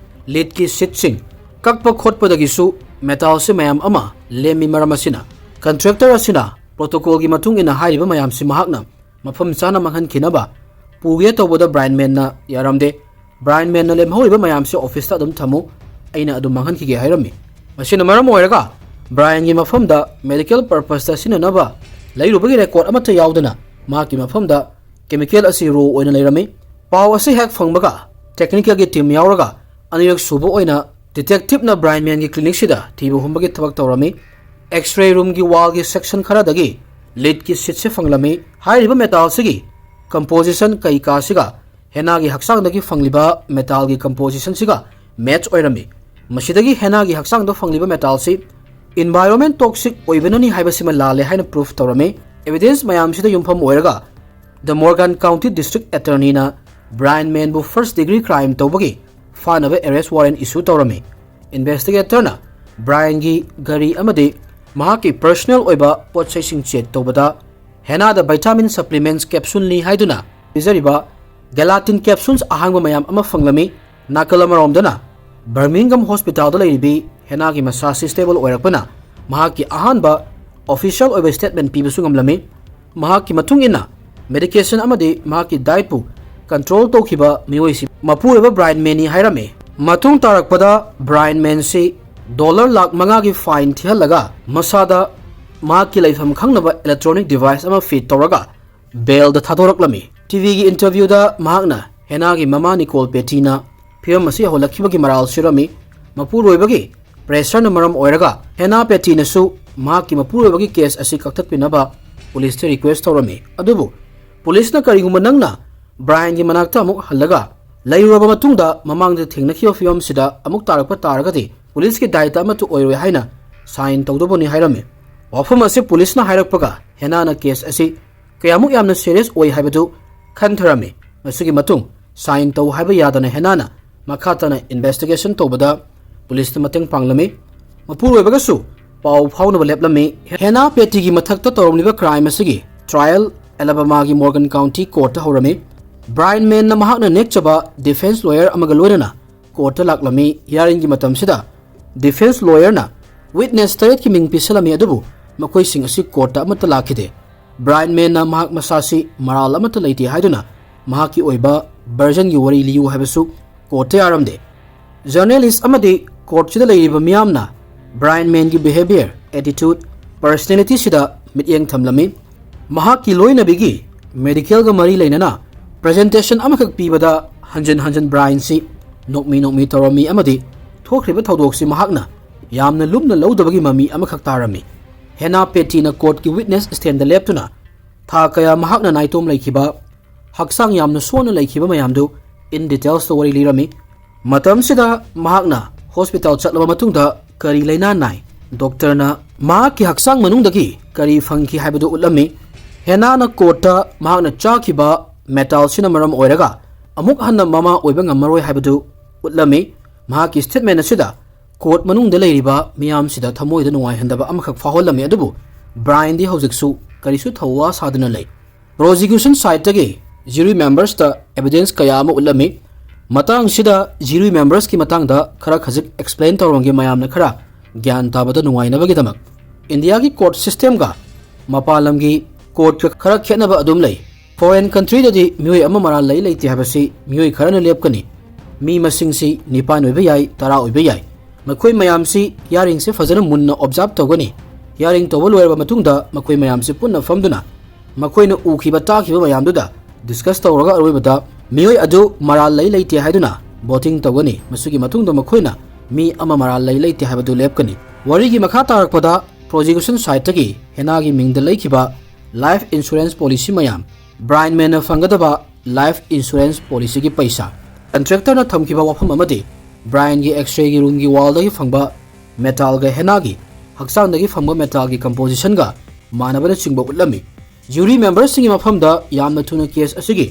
lead ꯀꯤ sheet ꯁꯤꯡ ꯀꯛꯄ ꯈꯣꯠꯄꯗꯒꯤꯁꯨ metal ꯁꯤ ꯃꯌꯥꯝ ꯑꯃ ꯂꯦꯝꯃꯤ꯫ ꯃꯔꯝ ꯑꯁꯤꯅ contractor ꯑꯁꯤꯅ protocol ꯒꯤ ꯃꯇꯨꯡ ꯏꯟꯅ ꯍꯥꯏꯔꯤꯕ ꯃꯌꯥꯝꯁꯤ ꯃꯍꯥꯛꯅ ꯃꯐꯝ ꯆꯥꯅ ꯃꯥꯡꯍꯟꯈꯤꯅꯕ ꯄꯨꯒꯦ ꯇꯧꯕꯗ Brian Mann ꯅ ꯌꯥꯔꯝꯗꯦ꯫ Brian Mann ꯅ ꯂꯦꯝꯍꯧꯔꯤꯕ ꯃꯌꯥꯝꯁꯤ office ꯇ ꯑꯗꯨꯝ ꯊꯝꯃꯨ, ꯑꯩꯅ ꯑꯗꯨꯝ ꯃꯥꯡꯍꯟꯈꯤꯒꯦ ꯍꯥꯏꯔꯝꯃꯤ꯫ ꯃꯁꯤꯅ ꯃꯔꯝ ꯑꯣꯏꯔꯒ Brian ꯒꯤ ꯃꯐꯝꯗ medical purpose ꯇ ꯁꯤꯖꯤꯟꯅꯅꯕ ꯂꯩꯔꯨꯕꯒꯤ record ꯑꯃꯠꯇ ꯌꯥꯎꯗꯅ ꯃꯍꯥꯛꯀꯤ ꯃꯐꯝꯗ chemical ꯑꯁꯤ raw ꯑꯣꯏꯅ ꯂꯩꯔꯝꯃꯤ꯫ ꯄꯥꯎ ꯑꯁꯤ ꯍꯦꯛ ꯐꯪꯕꯒ technical ꯒꯤ team ꯌꯥꯎꯔꯒ ꯑꯅꯤꯔꯛ ꯁꯨꯕ ꯑꯣꯏꯅ detective ꯅ Brian Mann ꯒꯤ clinic ꯁꯤꯗ ꯊꯤꯕ ꯍꯨꯝꯕꯒꯤ ꯊꯕꯛ ꯇꯧꯔꯝꯃꯤ꯫ X-ray room ꯒꯤ wall ꯒꯤ section ꯈꯔꯗꯒꯤ lead ꯀꯤ sheet ꯁꯦ ꯐꯪꯂꯝꯃꯤ꯫ ꯍꯥꯏꯔꯤꯕ metal ꯁꯤꯒꯤ composition ꯀꯩꯀꯥꯁꯤꯒ henna ꯒꯤ ꯍꯛꯆꯥꯡꯗꯒꯤ ꯐꯪꯂꯤꯕ metal ꯒꯤ composition ꯁꯤꯒ match ꯑꯣꯏꯔꯝꯃꯤ꯫ ꯃꯁꯤꯗꯒꯤ henna ꯒꯤ ꯍꯛꯆꯥꯡꯗ ꯐꯪꯂꯤꯕ metal ꯁꯤ environment toxic ꯑꯣꯏꯕꯅꯅꯤ ꯍꯥꯏꯕꯁꯤꯃ ꯂꯥꯜꯂꯦ ꯍꯥꯏꯅ proof ꯇꯧꯔꯝꯃꯤ꯫ Evidence ꯃꯌꯥꯝꯁꯤꯗ ꯌꯨꯝꯐꯝ ꯑꯣꯏꯔꯒ The Morgan County District Attorney ꯅ Brian Mann ꯕꯨ first degree crime ꯇꯧꯕꯒꯤ ꯐꯥꯅꯕ arrest warrant issue ꯇꯧꯔꯝꯃꯤ꯫ Investigator ꯅ Brian ꯒꯤ ꯒꯥꯔꯤ ꯑꯃꯗꯤ ꯃꯍꯥꯛꯀꯤ personal ꯑꯣꯏꯕ ꯄꯣꯠ ꯆꯩꯁꯤꯡ check ꯇꯧꯕꯗ henna ꯗ vitamin supplements capsule ꯅꯤ ꯍꯥꯏꯗꯨꯅ ꯄꯤꯖꯔꯤꯕ gelatin capsules ꯑꯍꯥꯡꯕ ꯃꯌꯥꯝ ꯑꯃ ꯐꯪꯂꯝꯃꯤ꯫ ꯅꯥꯀꯜ ꯑꯃꯔꯣꯝꯗꯅ Birmingham hospital ꯗ ꯂꯩꯔꯤꯕꯤ henna ꯒꯤ ꯃꯁꯥꯁꯤ stable ꯑꯣꯏꯔꯛꯄꯅ ꯃꯍꯥꯛꯀꯤ ꯑꯍꯥꯟꯕ ꯑꯣꯐꯤꯁꯤꯌꯦꯜ ꯑꯣꯏꯕ ꯁ꯭ꯇꯦꯠꯃꯦꯟ ꯄꯤꯕꯁꯨ ꯉꯝꯂꯝꯃꯤ꯫ ꯃꯍꯥꯛꯀꯤ ꯃꯇꯨꯡ ꯏꯟꯅ, ꯃꯦꯗꯤꯀꯦꯁꯟ ꯑꯃꯗꯤ ꯃꯍꯥꯛꯀꯤ ꯗꯥꯏꯠꯄꯨ ꯀꯟꯇ꯭ꯔꯣꯜ ꯇꯧꯈꯤꯕ ꯃꯤꯑꯣꯏꯁꯤ ꯃꯄꯨꯔꯣꯏꯕ ꯕ꯭ꯔꯥꯏꯟ ꯃꯦꯅꯤ ꯍꯥꯏꯔꯝꯃꯤ꯫ ꯃꯇꯨꯡ ꯇꯥꯔꯛꯄꯗ, ꯕ꯭ꯔꯥꯏꯟ ꯃꯦꯟꯁꯤ ꯗꯣꯂꯔ ꯂꯥꯈ ꯃꯉꯥꯒꯤ ꯐꯥꯏꯟ ꯊꯤꯍꯜꯂꯒ, ꯃꯁꯥꯗ ꯃꯍꯥꯛꯀꯤ ꯂꯩꯐꯝ ꯈꯪꯅꯕ ꯏꯂꯦꯛꯇ꯭ꯔꯣꯅꯤꯛ ꯗꯤꯚꯥꯏꯁ ꯑꯃ ꯐꯤꯠ ꯇꯧꯔꯒ ꯕꯦꯜꯗ ꯊꯥꯗꯣꯔꯛꯂꯝꯃꯤ꯫ ꯇꯤꯚꯤꯒꯤ ꯏꯟꯇꯔꯚ꯭ꯌꯨꯗ ꯃꯍꯥꯛꯅ ꯍꯦꯅꯥꯒꯤ ꯃꯃꯥ ꯅꯤꯀꯣꯜ ꯄꯦꯇꯤꯅ ꯐꯤꯚꯝ ꯑꯁꯤ ꯌꯧꯍꯜꯂꯛꯈꯤꯕꯒꯤ ꯃꯔꯥꯜ ꯁꯤꯔꯝꯃꯤ꯫ ꯃꯄꯨꯔꯣꯏꯕꯒꯤ ꯄ꯭ꯔꯦꯁꯔꯅ ꯃꯔꯝ ꯑꯣꯏꯔꯒ ꯍꯦꯅꯥ ꯄꯦꯇꯤꯅꯁꯨ ꯃꯍꯥꯛꯀꯤ ꯃꯄꯨꯔꯣꯏꯕꯒꯤ ꯀꯦꯁ ꯑꯁꯤ ꯀꯛꯊꯠꯄꯤꯅꯕ ꯄꯨꯂꯤꯁꯇ ꯔꯤꯀ꯭ꯋꯦꯁ ꯇꯧꯔꯝꯃꯤ꯫ ꯑꯗꯨꯕꯨ ꯄꯨꯂꯤꯁꯅ ꯀꯔꯤꯒꯨꯝꯕ ꯅꯪꯅ ꯕ꯭ꯔꯥꯏꯟꯒꯤ ꯃꯅꯥꯛꯇ ꯑꯃꯨꯛ ꯍꯜꯂꯒ ꯂꯩꯔꯨꯔꯕ ꯃꯇꯨꯡꯗ ꯃꯃꯥꯡꯗ ꯊꯦꯡꯅꯈꯤꯕ ꯐꯤꯚꯝꯁꯤꯗ ꯑꯃꯨꯛ ꯇꯥꯔꯛꯄ ꯇꯥꯔꯒꯗꯤ ꯄꯨꯂꯤꯁꯀꯤ ꯗꯥꯏꯇ ꯑꯃꯠꯇ ꯑꯣꯏꯔꯣꯏ ꯍꯥꯏꯅ ꯁꯥꯏꯟ ꯇꯧꯗꯧꯕꯅꯤ ꯍꯥꯏꯔꯝꯃꯤ꯫ ꯋꯥꯐꯝ ꯑꯁꯤ ꯄꯨꯂꯤꯁꯅ ꯍꯥꯏꯔꯛꯄꯒ ꯍꯦꯅꯥꯅ ꯀꯦꯁ ꯑꯁꯤ ꯀꯌꯥꯃꯨꯛ ꯌꯥꯝꯅ ꯁꯤꯔꯤꯌꯁ ꯑꯣꯏ ꯍꯥꯏꯕꯗꯨ ꯈꯟꯊꯔꯝꯃꯤ꯫ ꯃꯁꯤꯒꯤ ꯃꯇꯨꯡ ꯁꯥꯏꯟ ꯇꯧ ꯍꯥꯏꯕ ꯌꯥꯗꯅ ꯍꯦꯅꯥꯅ ꯃꯈꯥ ꯇꯥꯅ ꯏꯟꯚꯦꯁꯇꯤꯒꯦꯁꯟ ꯇꯧꯕꯗ ꯄꯨꯂꯤꯁꯇ ꯃꯇꯦꯡ ꯄꯥꯡꯂꯝꯃꯤ꯫ ꯃꯄꯨꯔꯣꯏꯕꯒꯁꯨ ꯄꯥꯎ ꯐꯥꯎꯅꯕ ꯂꯦꯞꯂꯝꯃꯤ꯫ ꯍꯦꯅꯥ ꯄꯦꯇꯤꯒꯤ ꯃꯊꯛꯇ ꯇꯧꯔꯝꯂꯤꯕ ꯀ꯭ꯔꯥꯏꯝ ꯑꯁꯤꯒꯤ ꯇ꯭ꯔꯥꯏꯌꯦꯜ ꯑꯦꯂꯥꯕꯥꯃꯥꯒꯤ ꯃꯣꯔꯒꯟ ꯀꯥꯎꯟꯇꯤ ꯀꯣꯔꯠꯇ ꯍꯧꯔꯝꯃꯤ꯫ ꯕ꯭ꯔꯥꯏꯟ ꯃꯦꯟꯅ ꯃꯍꯥꯛꯅ ꯅꯦꯛꯆꯕ ꯗꯤꯐꯦꯟꯁ ꯂꯣꯌꯔ ꯑꯃꯒ ꯂꯣꯏꯅꯅ ꯀꯣꯔꯠꯇ ꯂꯥꯛꯂꯝꯃꯤ꯫ ꯍꯤꯌꯥꯔꯤꯡꯒꯤ ꯃꯇꯝꯁꯤꯗ ꯗꯤꯐꯦꯟꯁ ꯂꯣꯌꯔꯅ ꯋꯤꯠꯅꯦꯁ ꯇꯔꯦꯠꯀꯤ ꯃꯤꯡ ꯄꯤꯁꯜꯂꯝꯃꯤ, ꯑꯗꯨꯕꯨ ꯃꯈꯣꯏꯁꯤꯡ ꯑꯁꯤ ꯀꯣꯔꯠꯇ ꯑꯃꯠꯇ ꯂꯥꯛꯈꯤꯗꯦ꯫ ꯕ꯭ꯔꯥꯏꯟ ꯃꯦꯟꯅ ꯃꯍꯥꯛ ꯃꯁꯥꯁꯤ ꯃꯔꯥꯜ ꯑꯃꯠꯇ ꯂꯩꯇꯦ ꯍꯥꯏꯗꯨꯅ ꯃꯍꯥꯛꯀꯤ ꯑꯣꯏꯕ ꯚꯔꯖꯟꯒꯤ ꯋꯥꯔꯤ ꯂꯤꯌꯨ ꯍꯥꯏꯕꯁꯨ ꯀꯣꯔꯠꯇ ꯌꯥꯔꯝꯗꯦ꯫ ꯖꯔꯅꯦꯂꯤꯁ ꯑꯃꯗꯤ ꯀꯣꯔꯠꯁꯤꯗ ꯂꯩꯔꯤꯕ ꯃꯤꯌꯥꯝꯅ ꯕ꯭ꯔꯥꯏꯟ ꯃꯦꯟꯒꯤ ꯕꯤꯍꯦꯕꯤꯌꯔ, ꯑꯦꯇꯤꯇ꯭ꯌꯨꯠ, ꯄꯔꯁꯅꯦꯂꯤꯇꯤꯁꯤꯗ ꯃꯤꯠꯌꯦꯡ ꯊꯝꯂꯝꯃꯤ꯫ ꯃꯍꯥꯛꯀꯤ ꯂꯣꯏꯅꯕꯤꯒꯤ ꯃꯦꯗꯤꯀꯦꯜꯒ ꯃꯔꯤ ꯂꯩꯅꯅ ꯄ꯭ꯔꯖꯦꯟꯇꯦꯁꯟ ꯑꯃꯈꯛ ꯄꯤꯕꯗ ꯍꯟꯖꯤꯟ ꯍꯟꯖꯤꯟ ꯕ꯭ꯔꯥꯏꯟꯁꯤ ꯅꯣꯛꯃꯤ ꯅꯣꯛꯃꯤ ꯇꯧꯔꯝꯃꯤ ꯑꯃꯗꯤ ꯊꯣꯛꯈ꯭ꯔꯤꯕ ꯊꯧꯗꯣꯛꯁꯤ ꯃꯍꯥꯛꯅ ꯌꯥꯝꯅ ꯂꯨꯝꯅ ꯂꯧꯗꯕꯒꯤ ꯃꯃꯤ ꯑꯃꯈꯛ ꯇꯥꯔꯝꯃꯤ꯫ ꯍꯦꯅꯥ ꯄꯦꯇꯤꯅ ꯀꯣꯔꯠꯀꯤ ꯋꯤꯠꯅꯦꯁ ꯁ꯭ꯇꯦꯟꯗ ꯂꯦꯞꯇꯨꯅ ꯊꯥ ꯀꯌꯥ ꯃꯍꯥꯛꯅ ꯅꯥꯏꯇꯣꯝ ꯂꯩꯈꯤꯕ, ꯍꯛꯆꯥꯡ ꯌꯥꯝꯅ ꯁꯣꯟꯅ ꯂꯩꯈꯤꯕ ꯃꯌꯥꯝꯗꯨ ꯏꯟ ꯗꯤꯇꯦꯜꯁꯇ ꯋꯥꯔꯤ ꯂꯤꯔꯝꯃꯤ꯫ ꯃꯇꯝꯁꯤꯗ ꯃꯍꯥꯛꯅ ꯍꯣꯁꯄꯤꯇꯥꯜ ꯆꯠꯂꯕ ꯃꯇꯨꯡꯗ ꯀꯔꯤ ꯂꯩꯅꯥ ꯅꯥꯏ, ꯗꯣꯛꯇꯔꯅ ꯃꯍꯥꯛꯀꯤ ꯍꯛꯆꯥꯡ ꯃꯅꯨꯡꯗꯒꯤ ꯀꯔꯤ ꯐꯪꯈꯤ ꯍꯥꯏꯕꯗꯨ ꯎꯠꯂꯝꯃꯤ꯫ ꯍꯦꯅꯥꯅ ꯀꯣꯔꯠꯇ ꯃꯍꯥꯛꯅ ꯆꯥꯈꯤꯕ ꯃꯦꯇꯥꯜꯁꯤꯅ ꯃꯔꯝ ꯑꯣꯏꯔꯒ ꯑꯃꯨꯛ ꯍꯟꯅ ꯃꯃꯥ ꯑꯣꯏꯕ ꯉꯝꯃꯔꯣꯏ ꯍꯥꯏꯕꯗꯨ ꯎꯠꯂꯝꯃꯤ꯫ ꯃꯍꯥꯛꯀꯤ ꯁ꯭ꯇꯦꯠꯃꯦꯟ ꯑꯁꯤꯗ ꯀꯣꯔꯠ ꯃꯅꯨꯡꯗ ꯂꯩꯔꯤꯕ ꯃꯤꯌꯥꯝꯁꯤꯗ ꯊꯃꯣꯏꯗ ꯅꯨꯡꯉꯥꯏꯍꯟꯗꯕ ꯑꯃꯈꯛ ꯐꯥꯎꯍꯜꯂꯝꯃꯤ, ꯑꯗꯨꯕꯨ ꯕ꯭ꯔꯥꯏꯟꯗꯤ ꯍꯧꯖꯤꯛꯁꯨ ꯀꯔꯤꯁꯨ ꯊꯧꯋꯥ ꯁꯥꯗꯅ ꯂꯩ꯫ ꯄ꯭ꯔꯣꯁꯤꯀ꯭ꯌꯨꯁꯟ ꯁꯥꯏꯠꯇꯒꯤ ꯖꯨꯔꯤ ꯃꯦꯝꯕꯔꯁꯇ ꯑꯦꯚꯤꯗꯦꯟꯁ ꯀꯌꯥ ꯑꯃ ꯎꯠꯂꯝꯃꯤ꯫ ꯃꯇꯥꯡꯁꯤꯗ ꯖꯨꯔꯤ ꯃꯦꯝꯕꯔꯁꯀꯤ ꯃꯇꯥꯡꯗ ꯈꯔ ꯈꯖꯤꯛ ꯑꯦꯛꯁꯄ꯭ꯂꯦꯟ ꯇꯧꯔꯝꯒꯦ, ꯃꯌꯥꯝꯅ ꯈꯔ ꯒ꯭ꯌꯥꯟ ꯇꯥꯕꯗ ꯅꯨꯡꯉꯥꯏꯅꯕꯒꯤꯗꯃꯛ꯫ ꯏꯟꯗꯤꯌꯥꯒꯤ ꯀꯣꯔꯠ ꯁꯤꯁꯇꯦꯝꯒ ꯃꯄꯥꯟ ꯂꯝꯒꯤ ꯀꯣꯔꯠꯀ ꯈꯔ ꯈꯦꯠꯅꯕ ꯑꯗꯨꯝ ꯂꯩ꯫ ꯐꯣꯔꯦꯟ ꯀꯟꯇ꯭ꯔꯤꯗꯗꯤ ꯃꯤꯑꯣꯏ ꯑꯃ ꯃꯔꯥꯜ ꯂꯩ ꯂꯩꯇꯦ ꯍꯥꯏꯕꯁꯤ ꯃꯤꯑꯣꯏ ꯈꯔꯅ ꯂꯦꯞꯀꯅꯤ꯫ ꯃꯤ ꯃꯁꯤꯡꯁꯤ ꯅꯤꯄꯥꯟ ꯑꯣꯏꯕ ꯌꯥꯏ, ꯇꯔꯥ ꯑꯣꯏꯕ ꯌꯥꯏ꯫ ꯃꯈꯣꯏ ꯃꯌꯥꯝꯁꯤ ꯍꯤꯌꯥꯔꯤꯡꯁꯦ ꯐꯖꯅ ꯃꯨꯟꯅ ꯑꯣꯕꯖꯥꯔꯕ ꯇꯧꯒꯅꯤ꯫ ꯍꯤꯌꯥꯔꯤꯡ ꯇꯧꯕ ꯂꯣꯏꯔꯕ ꯃꯇꯨꯡꯗ ꯃꯈꯣꯏ ꯃꯌꯥꯝꯁꯤ ꯄꯨꯟꯅ ꯐꯝꯗꯨꯅ ꯃꯈꯣꯏꯅ ꯎꯈꯤꯕ ꯇꯥꯈꯤꯕ ꯃꯌꯥꯝꯗꯨꯗ ꯗꯤꯁꯀꯁ ꯇꯧꯔꯒ ꯑꯔꯣꯏꯕꯗ ꯃꯤꯑꯣꯏ ꯑꯗꯨ ꯃꯔꯥꯜ ꯂꯩ ꯂꯩꯇꯦ ꯍꯥꯏꯗꯨꯅ ꯚꯣꯇꯤꯡ ꯇꯧꯒꯅꯤ꯫ ꯃꯁꯤꯒꯤ ꯃꯇꯨꯡꯗ ꯃꯈꯣꯏꯅ ꯃꯤ ꯑꯃ ꯃꯔꯥꯜ ꯂꯩ ꯂꯩꯇꯦ ꯍꯥꯏꯕꯗꯨ ꯂꯦꯞꯀꯅꯤ꯫ ꯋꯥꯔꯤꯒꯤ ꯃꯈꯥ ꯇꯥꯔꯛꯄꯗ ꯄ꯭ꯔꯣꯁꯤꯀ꯭ꯌꯨꯁꯟ ꯁꯥꯏꯠꯇꯒꯤ ꯍꯦꯅꯥꯒꯤ ꯃꯤꯡꯗ ꯂꯩꯈꯤꯕ ꯂꯥꯏꯐ ꯏꯟꯁꯨꯔꯦꯟꯁ ꯄꯣꯂꯤꯁꯤ ꯃꯌꯥꯝ, ꯕ꯭ꯔꯥꯏꯟ ꯃꯦꯟꯅ ꯐꯪꯒꯗꯕ ꯂꯥꯏꯐ ꯏꯟꯁꯨꯔꯦꯟꯁ ꯄꯣꯂꯤꯁꯤꯒꯤ ꯄꯩꯁꯥ, ꯀꯟꯇ꯭ꯔꯦꯛꯇꯔꯅ ꯊꯝꯈꯤꯕ ꯋꯥꯐꯝ ꯑꯃꯗꯤ ꯕ꯭ꯔꯥꯏꯟꯒꯤ ꯑꯦꯛꯁꯔꯦꯒꯤ ꯔꯨꯝꯒꯤ ꯋꯥꯜꯗꯒꯤ ꯐꯪꯕ ꯃꯦꯇꯥꯜꯒ ꯍꯦꯅꯥꯒꯤ ꯍꯛꯆꯥꯡꯗꯒꯤ ꯐꯪꯕ ꯃꯦꯇꯥꯜꯒꯤ ꯀꯝꯄꯣꯖꯤꯁꯟꯒ ꯃꯥꯟꯅꯕꯅꯆꯤꯡꯕ ꯎꯠꯂꯝꯃꯤ꯫ ꯖ꯭ꯌꯨꯔꯤ ꯃꯦꯝꯕꯔꯁꯤꯡꯒꯤ ꯃꯐꯝꯗ ꯌꯥꯝꯅ ꯊꯨꯅ ꯀꯦꯁ ꯑꯁꯤꯒꯤ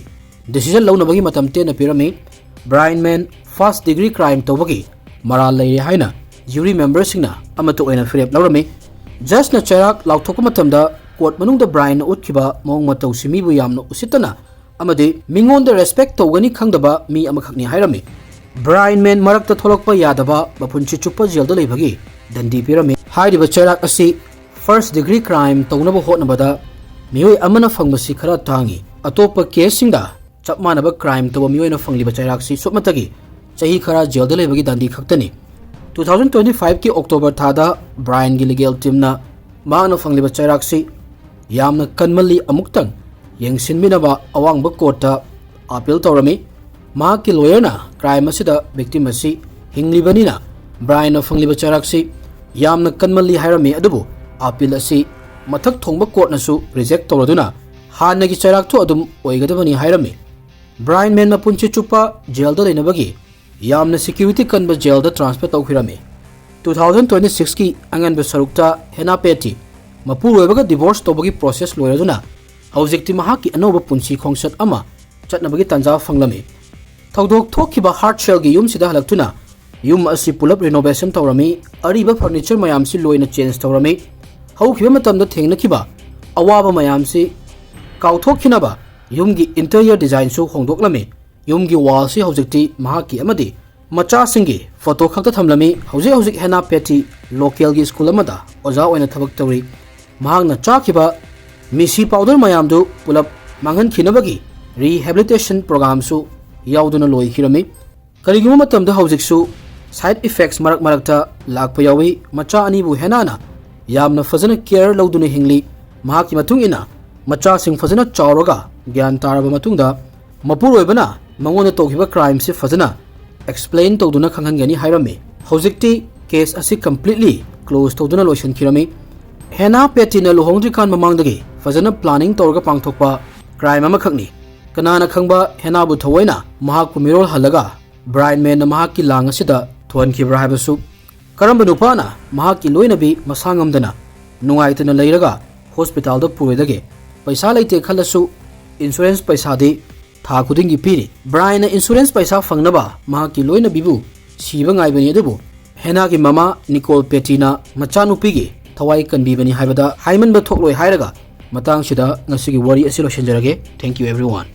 ꯗꯤꯁꯤꯖꯟ ꯂꯧꯅꯕꯒꯤ ꯃꯇꯝ ꯇꯦꯟꯅ ꯄꯤꯔꯝꯃꯤ꯫ ꯕ꯭ꯔꯥꯏꯟ ꯃꯦꯟ ꯐꯥꯔꯁ ꯗꯤꯒ꯭ꯔꯤ ꯀ꯭ꯔꯥꯏꯝ ꯇꯧꯕꯒꯤ ꯃꯔꯥꯜ ꯂꯩꯔꯦ ꯍꯥꯏꯅ ꯖ꯭ꯌꯨꯔꯤ ꯃꯦꯝꯕꯔꯁꯤꯡꯅ ꯑꯃꯠꯇ ꯑꯣꯏꯅ ꯐꯤꯔꯦꯞ ꯂꯧꯔꯝꯃꯤ꯫ ꯖꯖꯅ ꯆꯩꯔꯥꯛ ꯂꯥꯎꯊꯣꯛꯄ ꯃꯇꯝꯗ ꯀꯣꯔꯠ ꯃꯅꯨꯡꯗ ꯕ꯭ꯔꯥꯏꯟꯅ ꯎꯠꯈꯤꯕ ꯃꯑꯣꯡ ꯃꯇꯧꯁꯤ ꯃꯤꯕꯨ ꯌꯥꯝꯅ ꯎꯁꯤꯠꯇꯅ ꯑꯃꯗꯤ ꯃꯤꯉꯣꯟꯗ ꯔꯦꯁꯄꯦꯛ ꯇꯧꯒꯅꯤ ꯈꯪꯗꯕ ꯃꯤ ꯑꯃꯈꯛꯅꯤ ꯍꯥꯏꯔꯝꯃꯤ꯫ ꯕ꯭ꯔꯥꯏꯟ ꯃꯦꯟ ꯃꯔꯛꯇ ꯊꯣꯛꯂꯛꯄ ꯌꯥꯗꯕ ꯃꯄꯨꯟꯁꯤ ꯆꯨꯞꯄ ꯖꯦꯜꯗ ꯂꯩꯕꯒꯤ ꯗꯟꯗꯤ ꯄꯤꯔꯝꯃꯤ꯫ ꯍꯥꯏꯔꯤꯕ ꯆꯩꯔꯥꯛ ꯑꯁꯤ ꯐꯥꯔꯁ ꯗꯤꯒ꯭ꯔꯤ ꯀ꯭ꯔꯥꯏꯝ ꯇꯧꯅꯕ ꯍꯣꯠꯅꯕꯗ ꯃꯤꯑꯣꯏ ꯑꯃꯅ ꯐꯪꯕꯁꯤ ꯈꯔ ꯇꯥꯡꯏ꯫ ꯑꯇꯣꯞꯄ ꯀꯦꯁꯁꯤꯡꯗ ꯆꯞ ꯃꯥꯟꯅꯕ ꯀ꯭ꯔꯥꯏꯝ ꯇꯧꯕ ꯃꯤꯑꯣꯏꯅ ꯐꯪꯂꯤꯕ ꯆꯩꯔꯥꯛꯁꯤ ꯁꯨꯞꯅꯇꯒꯤ ꯆꯍꯤ ꯈꯔ ꯖꯦꯜꯗ ꯂꯩꯕꯒꯤ ꯗꯟꯗꯤ ꯈꯛꯇꯅꯤ꯫ ꯇꯨ ꯊꯥꯎꯖꯟ ꯇ꯭ꯋꯦꯟꯇꯤ ꯐꯥꯏꯚꯀꯤ ꯑꯣꯛꯇꯣꯕꯔ ꯊꯥꯗ ꯕ꯭ꯔꯥꯏꯟꯒꯤ ꯂꯤꯒꯦꯜ ꯇꯤꯝꯅ ꯃꯍꯥꯛꯅ ꯐꯪꯂꯤꯕ ꯆꯩꯔꯥꯛꯁꯤ ꯌꯥꯝꯅ ꯀꯟꯃꯜꯂꯤ, ꯑꯃꯨꯛꯇꯪ ꯌꯦꯡꯁꯤꯟꯕꯤꯅꯕ ꯑꯋꯥꯡꯕ ꯀꯣꯔꯠꯇ ꯑꯥꯄꯤꯜ ꯇꯧꯔꯝꯃꯤ꯫ ꯃꯍꯥꯛꯀꯤ ꯂꯣꯌꯔꯅ ꯀ꯭ꯔꯥꯏꯝ ꯑꯁꯤꯗ ꯚꯤꯛꯇꯤꯝ ꯑꯁꯤ ꯍꯤꯡꯂꯤꯕꯅꯤꯅ ꯕ꯭ꯔꯥꯏꯟꯅ ꯐꯪꯂꯤꯕ ꯆꯩꯔꯥꯛꯁꯤ ꯌꯥꯝꯅ ꯀꯟꯃꯜꯂꯤ ꯍꯥꯏꯔꯝꯃꯤ, ꯑꯗꯨꯕꯨ ꯑꯥꯄꯤꯜ ꯑꯁꯤ ꯃꯊꯛ ꯊꯣꯡꯕ ꯀꯣꯔꯠꯅꯁꯨ ꯔꯤꯖꯦꯛ ꯇꯧꯔꯗꯨꯅ ꯍꯥꯟꯅꯒꯤ ꯆꯩꯔꯥꯛꯇꯨ ꯑꯗꯨꯝ ꯑꯣꯏꯒꯗꯕꯅꯤ ꯍꯥꯏꯔꯝꯃꯤ꯫ ꯕ꯭ꯔꯥꯏꯟ ꯃꯦꯟ ꯃꯄꯨꯟꯁꯤ ꯆꯨꯞꯄ ꯖꯦꯜꯗ ꯂꯩꯅꯕꯒꯤ ꯌꯥꯝꯅ ꯁꯦꯀ꯭ꯌꯨꯔꯤꯇꯤ ꯀꯟꯕ ꯖꯦꯜꯗ ꯇ꯭ꯔꯥꯟꯁꯐꯔ ꯇꯧꯈꯤꯔꯝꯃꯤ꯫ ꯇꯨ ꯊꯥꯎꯖꯟ ꯇ꯭ꯋꯦꯟꯇꯤ ꯁꯤꯛꯁꯀꯤ ꯑꯉꯟꯕ ꯁꯔꯨꯛꯇ ꯍꯦꯅꯥ ꯄꯦꯇꯤ ꯃꯄꯨꯔꯣꯏꯕꯒ ꯗꯤꯚꯣꯔꯁ ꯇꯧꯕꯒꯤ ꯄ꯭ꯔꯣꯁꯦꯁ ꯂꯣꯏꯔꯗꯨꯅ ꯍꯧꯖꯤꯛꯇꯤ ꯃꯍꯥꯛꯀꯤ ꯑꯅꯧꯕ ꯄꯨꯟꯁꯤ ꯈꯣꯡꯆꯠ ꯑꯃ ꯆꯠꯅꯕꯒꯤ ꯇꯥꯟꯖꯥ ꯐꯪꯂꯝꯃꯤ꯫ ꯊꯧꯗꯣꯛ ꯊꯣꯛꯈꯤꯕ ꯍꯥꯔꯠꯁꯦꯜꯒꯤ ꯌꯨꯝꯁꯤꯗ ꯍꯜꯂꯛꯇꯨꯅ ꯌꯨꯝ ꯑꯁꯤ ꯄꯨꯂꯞ ꯔꯤꯅꯣꯚꯦꯁꯟ ꯇꯧꯔꯝꯃꯤ, ꯑꯔꯤꯕ ꯐꯔꯅꯤꯆꯔ ꯃꯌꯥꯝꯁꯤ ꯂꯣꯏꯅ ꯆꯦꯟꯖ ꯇꯧꯔꯝꯃꯤ꯫ ꯍꯧꯈꯤꯕ ꯃꯇꯝꯗ ꯊꯦꯡꯅꯈꯤꯕ ꯑꯋꯥꯕ ꯃꯌꯥꯝꯁꯤ ꯀꯥꯎꯊꯣꯛꯈꯤꯅꯕ ꯌꯨꯝꯒꯤ ꯏꯟꯇꯔꯤꯌꯔ ꯗꯤꯖꯥꯏꯟꯁꯨ ꯍꯣꯡꯗꯣꯛꯂꯝꯃꯤ꯫ ꯌꯨꯝꯒꯤ ꯋꯥꯜꯁꯤ ꯍꯧꯖꯤꯛꯇꯤ ꯃꯍꯥꯛꯀꯤ ꯑꯃꯗꯤ ꯃꯆꯥꯁꯤꯡꯒꯤ ꯐꯣꯇꯣ ꯈꯛꯇ ꯊꯝꯂꯝꯃꯤ꯫ ꯍꯧꯖꯤꯛ ꯍꯧꯖꯤꯛ ꯍꯦꯅꯥ ꯄꯦꯇꯤ ꯂꯣꯀꯦꯜꯒꯤ ꯁ꯭ꯀꯨꯜ ꯑꯃꯗ ꯑꯣꯖꯥ ꯑꯣꯏꯅ ꯊꯕꯛ ꯇꯧꯔꯤ꯫ ꯃꯍꯥꯛꯅ ꯆꯥꯈꯤꯕ ꯃꯤꯁꯤ ꯄꯥꯎꯗꯔ ꯃꯌꯥꯝꯗꯨ ꯄꯨꯂꯞ ꯃꯥꯡꯍꯟꯈꯤꯅꯕꯒꯤ ꯔꯤꯍꯦꯕꯤꯂꯤꯇꯦꯁꯟ ꯄ꯭ꯔꯣꯒꯥꯝꯁꯨ ꯌꯥꯎꯗꯨꯅ ꯂꯣꯏꯈꯤꯔꯝꯃꯤ꯫ ꯀꯔꯤꯒꯨꯝꯕ ꯃꯇꯝꯗ ꯍꯧꯖꯤꯛꯁꯨ ꯁꯥꯏꯠ ꯏꯐꯦꯛꯁ ꯃꯔꯛ ꯃꯔꯛꯇ ꯂꯥꯛꯄ ꯌꯥꯎꯏ꯫ ꯃꯆꯥ ꯑꯅꯤꯕꯨ ꯍꯦꯅꯥꯅ ꯌꯥꯝꯅ ꯐꯖꯅ ꯀꯦꯌꯔ ꯂꯧꯗꯨꯅ ꯍꯤꯡꯂꯤ꯫ ꯃꯍꯥꯛꯀꯤ ꯃꯇꯨꯡ ꯏꯟꯅ ꯃꯆꯥꯁꯤꯡ ꯐꯖꯅ ꯆꯥꯎꯔꯒ ꯒ꯭ꯌꯥꯟ ꯇꯥꯔꯕ ꯃꯇꯨꯡꯗ ꯃꯄꯨꯔꯣꯏꯕꯅ ꯃꯉꯣꯟꯗ ꯇꯧꯈꯤꯕ ꯀ꯭ꯔꯥꯏꯝꯁꯤ ꯐꯖꯅ ꯑꯦꯛꯁꯄ꯭ꯂꯦꯟ ꯇꯧꯗꯨꯅ ꯈꯪꯍꯟꯒꯅꯤ ꯍꯥꯏꯔꯝꯃꯤ꯫ ꯍꯧꯖꯤꯛꯇꯤ ꯀꯦꯁ ꯑꯁꯤ ꯀꯝꯄ꯭ꯂꯤꯠꯂꯤ ꯀ꯭ꯂꯣꯖ ꯇꯧꯗꯨꯅ ꯂꯣꯏꯁꯤꯟꯈꯤꯔꯝꯃꯤ꯫ ꯍꯦꯅꯥ ꯄꯦꯇꯤꯅ ꯂꯨꯍꯣꯡꯗ꯭ꯔꯤꯀꯥꯟ ꯃꯃꯥꯡꯗꯒꯤ ꯐꯖꯅ ꯄ꯭ꯂꯥꯅꯤꯡ ꯇꯧꯔꯒ ꯄꯥꯡꯊꯣꯛꯄ ꯀ꯭ꯔꯥꯏꯝ ꯑꯃꯈꯛꯅꯤ꯫ ꯀꯅꯥꯅ ꯈꯪꯕ, ꯍꯦꯅꯥꯕꯨ ꯊꯑꯣꯏꯅ ꯃꯍꯥꯛꯄꯨ ꯃꯤꯔꯣꯜ ꯍꯜꯂꯒ ꯕ꯭ꯔꯥꯏꯟ ꯃꯦꯟꯅ ꯃꯍꯥꯛꯀꯤ ꯂꯥꯡ ꯑꯁꯤꯗ ꯊꯣꯛꯍꯟꯈꯤꯕ꯭ꯔꯥ ꯍꯥꯏꯕꯁꯨ꯫ ꯀꯔꯝꯕ ꯅꯨꯄꯥꯅ ꯃꯍꯥꯛꯀꯤ ꯂꯣꯏꯅꯕꯤ ꯃꯁꯥ ꯉꯝꯗꯅ ꯅꯨꯡꯉꯥꯏꯇꯅ ꯂꯩꯔꯒ ꯍꯣꯁꯄꯤꯇꯥꯜꯗ ꯄꯨꯔꯣꯏꯗꯒꯦ? ꯄꯩꯁꯥ ꯂꯩꯇꯦ ꯈꯜꯂꯁꯨ ꯏꯟꯁꯨꯔꯦꯟꯁ ꯄꯩꯁꯥꯗꯤ ꯊꯥ ꯈꯨꯗꯤꯡꯒꯤ ꯄꯤꯔꯤ꯫ ꯕ꯭ꯔꯥꯏꯟꯅ ꯏꯟꯁꯨꯔꯦꯟꯁ ꯄꯩꯁꯥ ꯐꯪꯅꯕ ꯃꯍꯥꯛꯀꯤ ꯂꯣꯏꯅꯕꯤꯕꯨ ꯁꯤꯕ ꯉꯥꯏꯕꯅꯤ, ꯑꯗꯨꯕꯨ ꯍꯦꯅꯥꯒꯤ ꯃꯃꯥ ꯅꯤꯀꯣꯜ ꯄꯦꯇꯤꯅ ꯃꯆꯥꯅꯨꯄꯤꯒꯤ ꯊꯋꯥꯏ ꯀꯟꯕꯤꯕꯅꯤ ꯍꯥꯏꯕꯗ ꯍꯥꯏꯃꯟꯕ ꯊꯣꯛꯂꯣꯏ ꯍꯥꯏꯔꯒ ꯃꯇꯥꯡꯁꯤꯗ ꯉꯁꯤꯒꯤ ꯋꯥꯔꯤ ꯑꯁꯤ ꯂꯣꯏꯁꯤꯟꯖꯔꯒꯦ꯫ Thank you everyone.